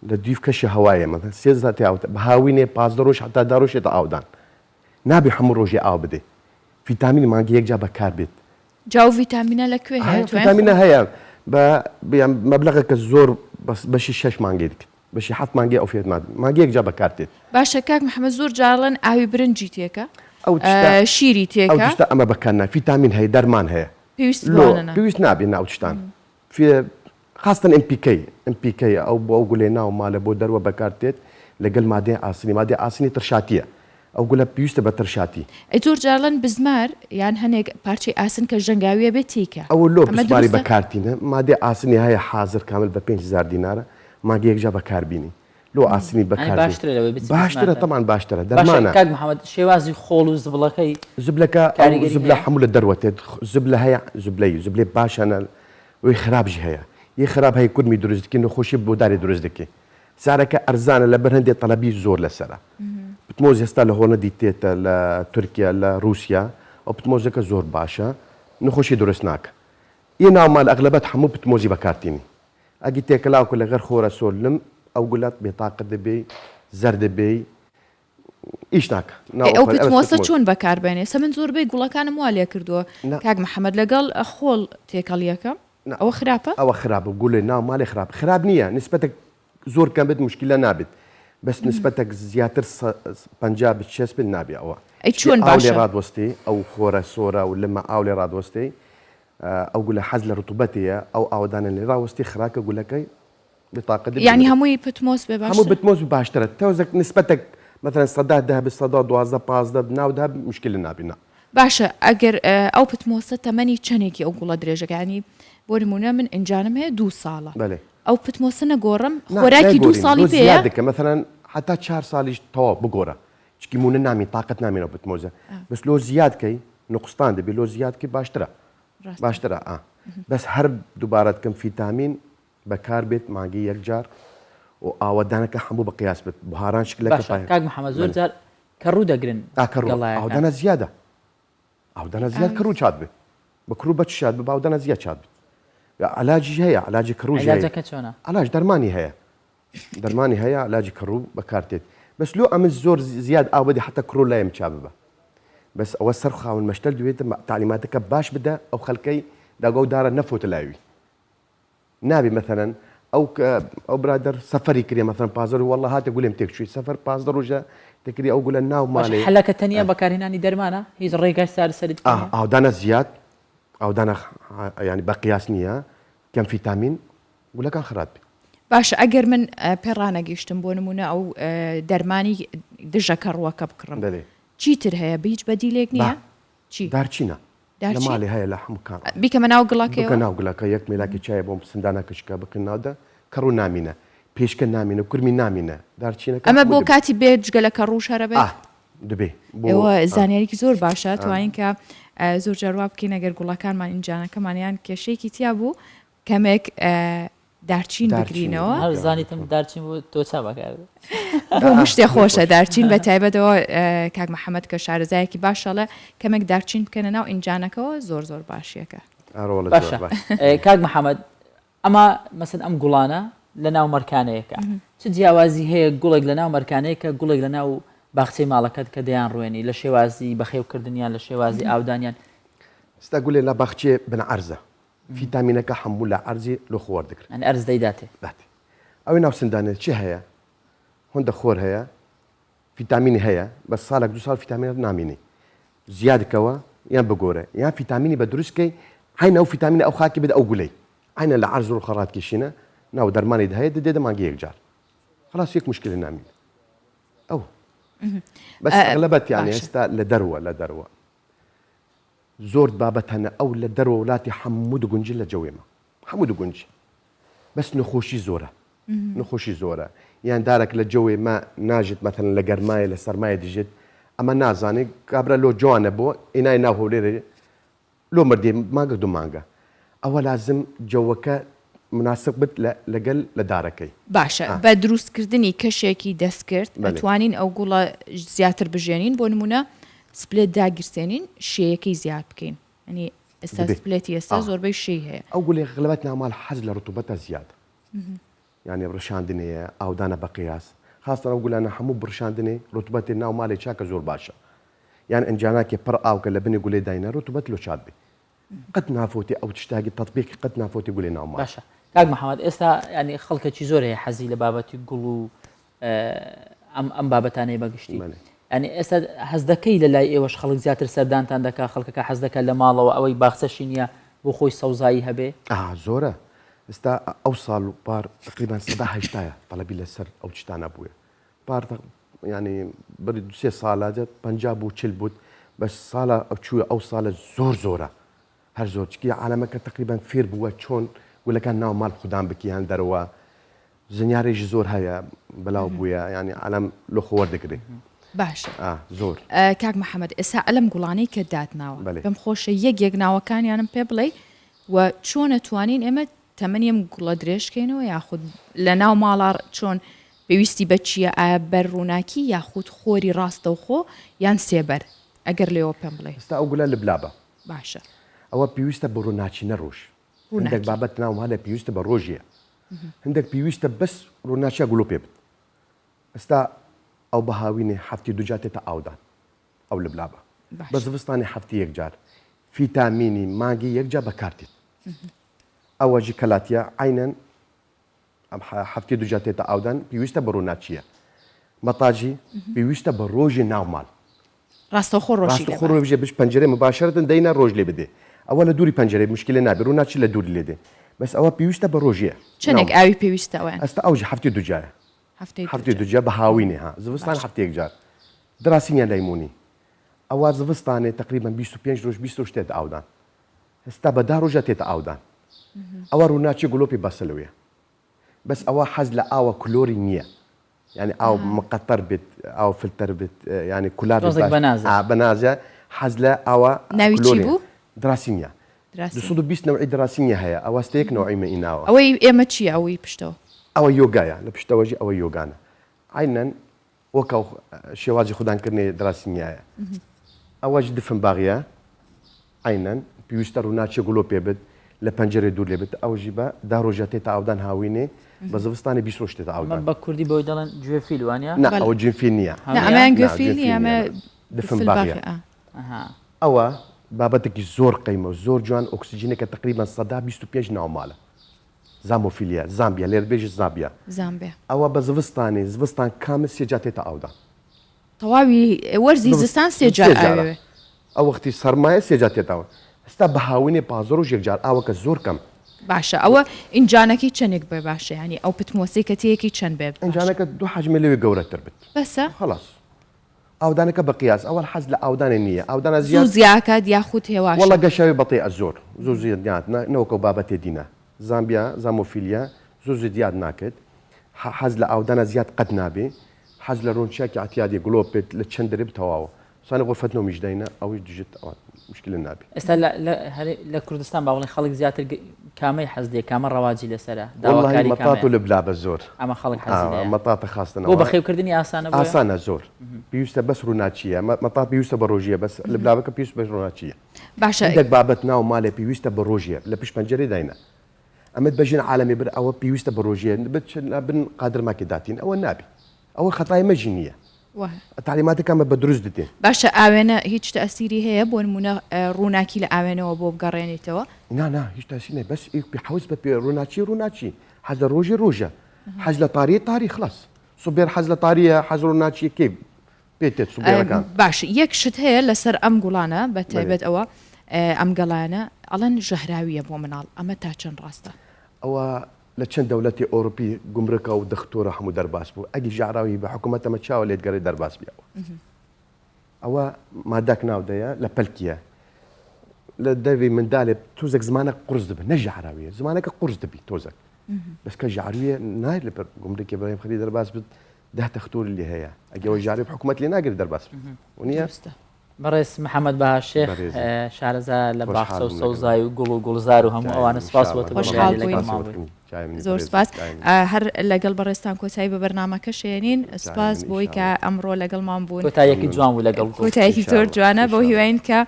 O: لە دویف کەشی هەوایە مەسەلەن سێ جا تێ ئاوتە بە هاوینێ 15 ڕۆژ حتا دا ڕۆژ تێتە ئاودان نابێ هەموو ڕۆژێ ئاو بدەی فیتامین مانگی یەک جا بەکار بێت
B: جا ئەو ڤیتامینە لە کوێ هەیە
O: توانین فیتامینە هەیە بە مەبلەغەکە زۆر بەس بەشی شەش مانگی دکت بەشی حەفت مانگی ئەو فێت مانگی یەک جا بەکار تێت.
B: باشە کاک محمد زۆر جار ئەڵێن ئاوی برنجی تێکە ئەو تشتە شیری
O: ئەو تێکە. تشتە ئەمە بەکار نا فیتامین هەیە دەرمان هەیە
B: پێویست لۆ بەوانە نا.
O: پێویست نابێ نا ئەو تشتان فێ خاستەن ئێم پی کەی ئێم پی کەی ئەو بۆ ئەو گولەی ناو مالە بۆ دەروە بەکار تێت لەگەل مادەی ئاسنی مادەی ئاسنی ترشاتیە ئەو گولە پیویستە بە ترشاتی.
B: ئەی زۆر جار ئەڵێن بزمار یان هەنێک پارچەی ئاسن کە ژەنگاویە بێت تێیکە
O: ئەوە لۆ ئەمە بزماری دروستە؟ بەکار تینە مادەی ئاسنی هەیە حازر کامل بە 5000 دینارە مانگی یەک جا بەکار بینی لۆ ئاسنی
A: یانی
O: بەکار بێ
A: باشترە لەوەی بچی
O: باشترە
A: بزمار
O: تەبعەن باشترە
A: باشە
O: دەرمانە.
A: کاک محمد شێوازی خۆڵ و زبڵەکەی
O: زبلەکە ئەو
A: کاریگەری
O: زبلە
A: هەیە؟
O: هەموو لە دەروە تێت زبلە هەیە زبلەی زبلەی باش هەنە وی خراپ ژی هەیە یی خراپ هەی کورمی دروست دکی نەخۆشی بۆ داری دروست دکی سعرەکە ئەرزانە لەبەر هەندێ تەلەبی زۆر لەسەرە پتمۆز ئێستا لە هۆڵەندی تێتە لە تورکیا لە روسیا ئەو پتمۆزەکە زۆر باشە نەخۆشی دروست ناکە ی ناو مال ئەغلەبەت هەموو پتمۆزی بەکارتینی ئەگی تێکەلاوکە لەگەر خۆرە سۆر لم ئەو گولات بێتاقەت دەبێی زەرد دەبێی ئیش ناکا
B: ئەی ئەو پتمۆسە چۆن بەکار بێنێ سە من زۆربەی گوڵەکانم وا لێ کردووە کاک محەممەد لەگەڵ خۆڵ تێکەڵ یەکەم ئەوە خراپە
O: ئەوە خراپە گولێ ناو ماڵێ خراپ خراپ نییە نسبەتێک زۆر کەم بێت مشکلە نابێت بەس نسبەتێک زیاتر 50 بە 60 بێت نابێ ئەوە
B: ئەی چۆن
O: ئاو لێ باشە ڕادوەستی ئەو خۆرە سۆرە و لمە ئاو لێ ڕادوەستی ئەو گولە حەز لە ڕتوبەتەیە ئەو ئاوەدانە لێ ڕاوەستی خراکە گولەکەی بتاقە دەبێ
B: یانی هەمووی پتمۆس بێ
O: باشترە؟ هەموو بتمۆس باشترە تۆزێک نسبەتێک مەسەلەن سەدا دە بێ سەدا 12 15 ناو دە مشکلە نابێ نا.
B: باشە ئەگەر ئەو پتمۆسە تەمەنی چەنێکی ئەو گوڵە درێژەکە یانی بۆ نمونە من ئینجانم هەیە دوو ساڵە
O: بەلێ.
B: ئەو پتمۆسە نەگۆڕم نا خۆراکی دوو
O: نایگۆرین
B: ساڵی
O: لۆ
B: پێیە؟
O: زیاد دەکە مەسەلەن حەتا چار سالیش تەواو بگۆرە چکی مونە نامین تاقەت نامین ئەو پتمۆزە بەس لۆ زیاد کەی نوقستان دەبی لۆ زیاد کەی باشترە
B: ڕاستە.
O: باشترە ئا بەس هەر دووبارە دکەم فیتامین بەکار بێت مانگی یەک جار و ئاوەدانەکە هەموو بە قیاس بێت بهاران شکلەکە
A: باشە کاک محەمەد زۆر جار کەڕوو دەگرن
O: ئا کەڕوو ئاودانە زیادە ئاودانە زیاد کەڕوو چات بێت بە کڕوو بە چ شاد بە باودانە زیاد چات بێت علاجی هەیە علاجی کەڕوو
A: علاجەکە چۆنە
O: علاج دەرمانی هەیە دەرمانی هەیە علاجی کەڕوو بەکارتێت بەس لۆ ئەمن زۆر زیاد ئاو بەدی حتا کڕوو لایم چا ببە بەس ئەوە سەر خاون مەشتەل دوێتە تعلیماتەکە باش بدە ئەو خەلکەی داگا و دارە نەفۆتە لاوی. نابی مەسەلەن ئەو ئەو برادەر سەفەری کرێ مەسەلەن 15 ڕۆژ والله هاتە گولێم تێک چووی سەفەر 15 ڕۆژە دەکری ئەو گولە ناو
A: مالێ حەلەکە تەنیا بەکارهێنانی دەرمانە هیچ ڕێگای چارەسەری دیکە نییە؟
O: ئاودانە زیاد ئاودانە یانی بە قیاس نییە کەم فیتامین گولەکان خراپ بێ.
B: باشە ئەگەر من پێ ڕانەگەیشتم بۆ نمونە ئەو دەرمانی دژە کەڕووەکە بکڕم چیتر هەیە هیچ بەدیلێک نییە؟ چی؟
O: دارچینە لە ماڵێ هەیە لە هەموو کان
B: بیکەمە ناو گڵەکەیەوە؟
O: بکە ناو گڵەکە یەک مێلاکی چایە بۆم سندانە کچکە بکە ناودا کەڕوو نامینە پێشکە نامینە کرمی نامینە دارچینەکە
B: ئەمە بۆ کاتی بێ جگە لە کەڕووش هەرە بێت؟
O: ئا دبێ
B: بۆ ئێوە زانیاریکی زۆر باشە توانین کە زۆر جار وا بکەین ئەگەر گوڵەکانمان ئینجانەکەمان یان کێشەیەکی تیا بوو کەمێک دارچین بگرینەوە.
A: هەر زانیتم دارچین بوو تۆ چا بەکار
B: بۆ مشتێ خۆشە دارچین بە تایبەتەوە کاک محەممەد کە شارەزایەکی باشەڵێ کەمێک دارچین بکەنە ناو ئینجانەکەەوە زۆر زۆر باشیەکە.
A: باشە کاک محەممەد ئەمە مەسن ئەم گوڵانە لە ناو مەرکانەیەکە چ جیاوازی هەیە گوڵێک لە ناو مەرکانەیەکە گوڵێک لە ناو باخچەی ماڵەکەت کە دەیان ڕوێنی لە شێوازی بەخێوکردنیان لە شێوازی ئاودانیان
O: ستا گولێ لە باخچێ بن عەرزە فیتامینەکە حەموو لە عەرزی لۆ خۆ وەردەگرن.
A: یانی ئەرز دەیداتێ.
O: داتێ. ئەوەی ناو سندانێ چی هەیە؟ هۆندە خۆر هەیە، فیتامینی هەیە، بەس ساڵێک دوو ساڵ فیتامینات نامینی. زیاد کەوە یان بگۆرە یان فیتامینی بە دروست کەی عەین ئەو فیتامینە ئەو خاکی بدە ئەو گولەی عەینە لە عەرز ڕۆخە ڕاتکێشینە ناو دەرمانی هەیە دەدێدە مانگی یەک جار خلاص یەک مشکلە نامینە ئەو بەس ئەغلبەت یانی ئێستا لە دەروە لە دەروە زۆر بابەت هەنە ئەو لە دەروە ولاتی حەموو دگونجی لە جەوێمە حەموو دگونجی بەس نەخۆشی زۆرە نەخۆشی زۆرە یان دارەک لە جەوێ مە ناژێت مەتەن لە گەرمایە لە سەرمایە دژێت ئەمە نازانێ کابرا لۆ جوانە بۆ ئینای ناو هەولێرێ لۆ مردێ مانگە دو مانگە ئەوە لازم جەوەکە مناسب بت لە لەگەل لە دارەکەی.
B: باشە بە دروست کردنی کەشێکی دەستکرد ئەتوانین ئەو گوڵە زیاتر بژێنین بۆ نمونە سپلێت داگیرسێنین شێیەکەی زیاد بکەین یانی ئێستا سپلێتی ئێستا زۆربەی شێی هەیە.
O: ئەو گوڵی غلبەت ناو ماڵ حەز لە ڕتوبەتە زیاد یانی ڕشاندنێ ئاودانە بە قیاس خاستەن ئەو گولانە هەموو بڕشاندنێ ڕتوبەتێ ناو مالێ چاکە زۆر باشە یان ئەنجاناکێ پڕ ئاوکە لە بنی گولێ داینە ڕتوبەت لۆ چات بێ قەت نافۆتێ ئەو تشتاگی تەتبیقی قەت نافۆتێ گولێ ناو ماڵ.
A: باشە کاک محەمەد ئێستا ینی خەڵکێکی زۆر هەیە حەزی لە بابەتی گوڵ و ئەم ئەم بابەتانەی بەگشتی ینی ئێستا حەز دەکەی لە لای ئێوەش خەڵک زیاتر سەردانتان دەکا خەڵکەکە حەز دەکات لە ماڵەوە ئەوەی باخچەشی نییە بۆ خۆی سەوزایی هەبێ
O: ئا زۆرە ئێستا ئەو ساڵ و پار تقریبا سەدا هەشتایە تەڵەبی لەسەر ئەو شتانە بووە پار ینی بری دو سێ ساڵە 50 بوو 40 بوو بەس ساڵە ئەو چووە ئەو ساڵە زۆر زۆرە هەر زۆر چکی عالەمەکە تقریبا فێر بووە چۆن گولەکان ناو ماڵ خودان بکی هەن دەرەوە زنیارێژی زۆر هەیە بەلاو بووە ینی عالەم لۆ خۆ وەردەگرێ
B: باشە
O: زۆر
B: کاک محەممەد ئێستا ئەلم گوڵانەی کە داتناوە پێم خۆشە یەک یەک ناوەکانیانم پێ بڵێ و چۆن ئەتوانین ئێمە تەمەنی ئەم گوڵە درێژ کەینەوە یاخود لە ناو ماڵا چۆن پێویستی بە چییە ئایا بەر ڕووناکی یاخود خۆری ڕاستەوخۆ یان سێبەر ئەگەر لێوە پێم بڵێ.
O: ئێستا ئەو گولە لبلابە.
B: باشە.
O: ئەوە پێویستە بە ڕووناکی نە ڕۆژ. هەندێک بابەت ناو ماڵێ پێویستە بە ڕۆژیە. هەندێک پێویستە بەس ڕووناکیە گوڵۆ پێ بت. ئێستا ئەو بە هاوینێ هەفتی دوو جار تێتە ئاودان. ئەو لبلابە. بە زڤستانی هەفتی یەک جار. فیتامینی مانگی یەک جار بەکار تێت. ئەوە ژی کەلاتیە عەینەن ئەم هەفتەی دوجار تێتە ئاودان پێویستە بە ڕووناکیە مەتاجی پێویستە بە ڕۆژی ناو ماڵ
B: ڕاستەوخۆ ڕۆژی
O: ڕاستەوخۆ ڕۆژێ بش پەنجەرەی مباشرەتەن دەینا ڕۆژ لێ بدێ ئەوە لە دووری پەنجەرەی مشکلە نابێ ڕووناکی لە دووری لێ دێ بەس ئەوە پێویستە بە ڕۆژیە
B: چەندێک ئاوی پێویستە ئەویان
O: ئەستا ئەوجی هەفتەی دوجایە هەفتەی دوجا بە هاوینێ ها زستان هەفتەیەک جار دراسینیان لەیمونی ئەوە زستانێ تقریبا 25 ڕۆژ 20 ڕۆژ تێتە ئاودان هەستا بە دا ڕۆژە تێتە ئاودان ئەوە ڕووناکی گڵۆپی بەسە لەوێ بەس ئەوە حەز لە ئاوە کلۆری نییە یعنی ئاو مقەتەر بێت ئاو فلتەر بێت یعنی کولا
A: بێت بەنازە
O: بەنازە حەز لە ئاوە
B: ناوی چی بوو
O: دراسینیا 220 نەوعی دراسینیا هەیە ئەوە ستەیەک نەوعی مە ئیناوە
B: ئەوەی ئێمە چییە ئەوەی پشتەوە
O: ئەوە یۆگایە لە پشتەوەژی ئەوە یۆگانە عینەن وەک ئەو شێوازی خودان کردنی دراسینیایە ئەوەش دفن باغیە عینەن پێویستە ڕووناچی گڵۆ پێ بێت لە پەنجەرێ دوور لێ بێت ئەوژی بە دا ڕۆژە تێتە ئاودان هاوینێ بە زستانی 20 ڕۆژ تێتە ئاودان
A: بە کوردی بۆی دەڵێن گوێفیل وانە
O: نا ئەوە جنفیل نییە
B: نا ئەمەیان گوێفیل نییە ئەمە
O: دفن باغیە ئەوە بابەتێکی زۆر قەیمە و زۆر جوان ئۆکسجینێکە تقریبا سەدا 25 ناو ماڵە. زامۆفیلیا زامبیا لێرە بێژی زابیا.
B: زامبیا.
O: ئەوە بە زڤستانێ زڤستان کامل سێ جار تێتە ئاودان.
B: تەواوی وەرزی زستان سێ جار ئاوێ.
O: ئەو وەختی سەرمایە سێ جار تێتە ئاو. ئێستا بە هاوینێ 15 ڕۆژ یەک جار ئاوەکە زۆر کەم.
B: باشە ئەوە ئینجانەکەی چەنێک بێ باشە یانی ئەو پتمۆسەی کە تێیەکەی چەند بێ باشە؟
O: ئینجانەکە دوو حەجمێ لەوێ گەورەتر بت.
B: بەسە؟
O: خەڵاس. ئاودانەکە بە قیاس ئەوەل حەز لە ئاودانێ نییە ئاودانە زیاد.
B: زوو زیاکات یاخود هێواشە؟
O: وەڵا گەشاوی بەتیئە زۆر زوو زیاد نا نەوەکەو بابەتێ دینە زامبیا زامۆفیلیا زوو زیاد ناکرد حەز لە ئاودانە زیاد قەت نابێ حەز لە ڕۆنچیاکی عتیادی گڵۆپێت لە چەند دەرێ تەواوە سانە غرفەت نۆمیش داینە ئەوەیش دژت ئەوان مشکلە نابێ.
A: ئێستا لە لە هەرێ لە کوردستان با بڵێین خەڵک زیاتر کامەی حەز لێ کامە ڕەواجی لەسەرە
O: واللهی
A: داواکاری
O: مەتات و
A: کامەیە؟
O: لبلابە زۆر
A: ئەمە خەڵک حەزی
O: ئا
A: لێیە
O: مەتاتە خاستن
A: بۆ
O: ئەوە
A: بەخێوکردنی ئاسانە بۆیە؟
O: ئاسانە زۆر پێویستە بەس ڕووناکییە مەتات پێویستە بە ڕۆژیە بەس لبلابەکە پێویست بە ڕووناکییە
B: باشە
O: هەندێک بابەت ناو مالێ پێویستە بە ڕۆژیە لە پشت پەنجەرەی داینە ئەمت بەژین عالەمی بر ئەوە پێویستە بە ڕۆژیە بچن بن قادرماکێ داتین ئەوە نابی ئەوە خەتای مەژی نییە تەعلیماتەکانمە بە دروست دتێ.
B: باشە ئاوێنە هیچ تەئسیری هەیە بۆ نمونە ڕووناکی لە ئاوێنەوە بۆ بگەڕێنیتەوە؟
O: نا نا هیچ تەئسیر نیە بەس حەوز بە پێ ڕووناکی ڕووناکی حەز لە ڕۆژی ڕۆژە حەز لە تاریە تاری خلاص سوبێر حەز لە تاریە حەز ڕووناکیە کێ پێ تێت سوبێرەکان.
B: باش یەک شت هەیە لەسەر ئەم گوڵانە بە تایبەت ئەوە ئەم گەڵایانە ئەڵێن ژەهراویە بۆ مناڵ ئەمە تا چەند ڕاستە؟
O: ئەوە لە چەند دەولەتی ئۆروپی گومرکە و دختۆرە هەموو دەرباس بوو ئەگی ژەعراوی بە حکومەتە مە چاوە لێت گەرێ دەرباس بی ئەوە ئەوە ماداک ناو دەیە لە پەلکیە لە دەوی مندالێ تۆزێک زمانە قرس دەبن نە ژەعراویە زمانەکە قرس دەبی تۆزێک بەس کە ژەعرویە نایت لە گومرکێ بەرەی خەری دەرباس بت ده تەختۆر لێ هەیە ئەگەوە ژارێ حکوومەت لێ ناگرێت دەرباس بێت ونیە
A: بەڕێز محەممەد بەها شێخ شارەزا لە باخچە و سەوزای و گوڵ و گوڵزار و هەموو ئەوانە سپاس بۆ
B: زۆر سپاس هەر لەگەڵ بەڕێزتان کۆتایی بە بەرنامەکە شێنین سپاس بۆی کە ئەمڕۆ لەگەڵمان بوون
A: کۆتاییەکی جوان بوو لەگەڵ
B: کۆتایەکی زۆر جوانە بۆ هیواین کە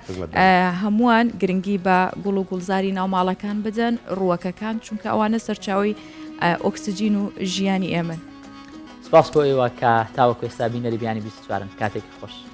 B: هەمووان گرنگی بە گوڵ و گوڵزاری ناو ماڵەکان بدەن ڕووەکەکان چونکە ئەوانە سەرچاوی ئۆکسجین و ژیانی ئێمەن.
A: سپاس بۆ ئێوە کە تاوەکو ئێستا بینەری بیانی 24 کاتێکی خۆش.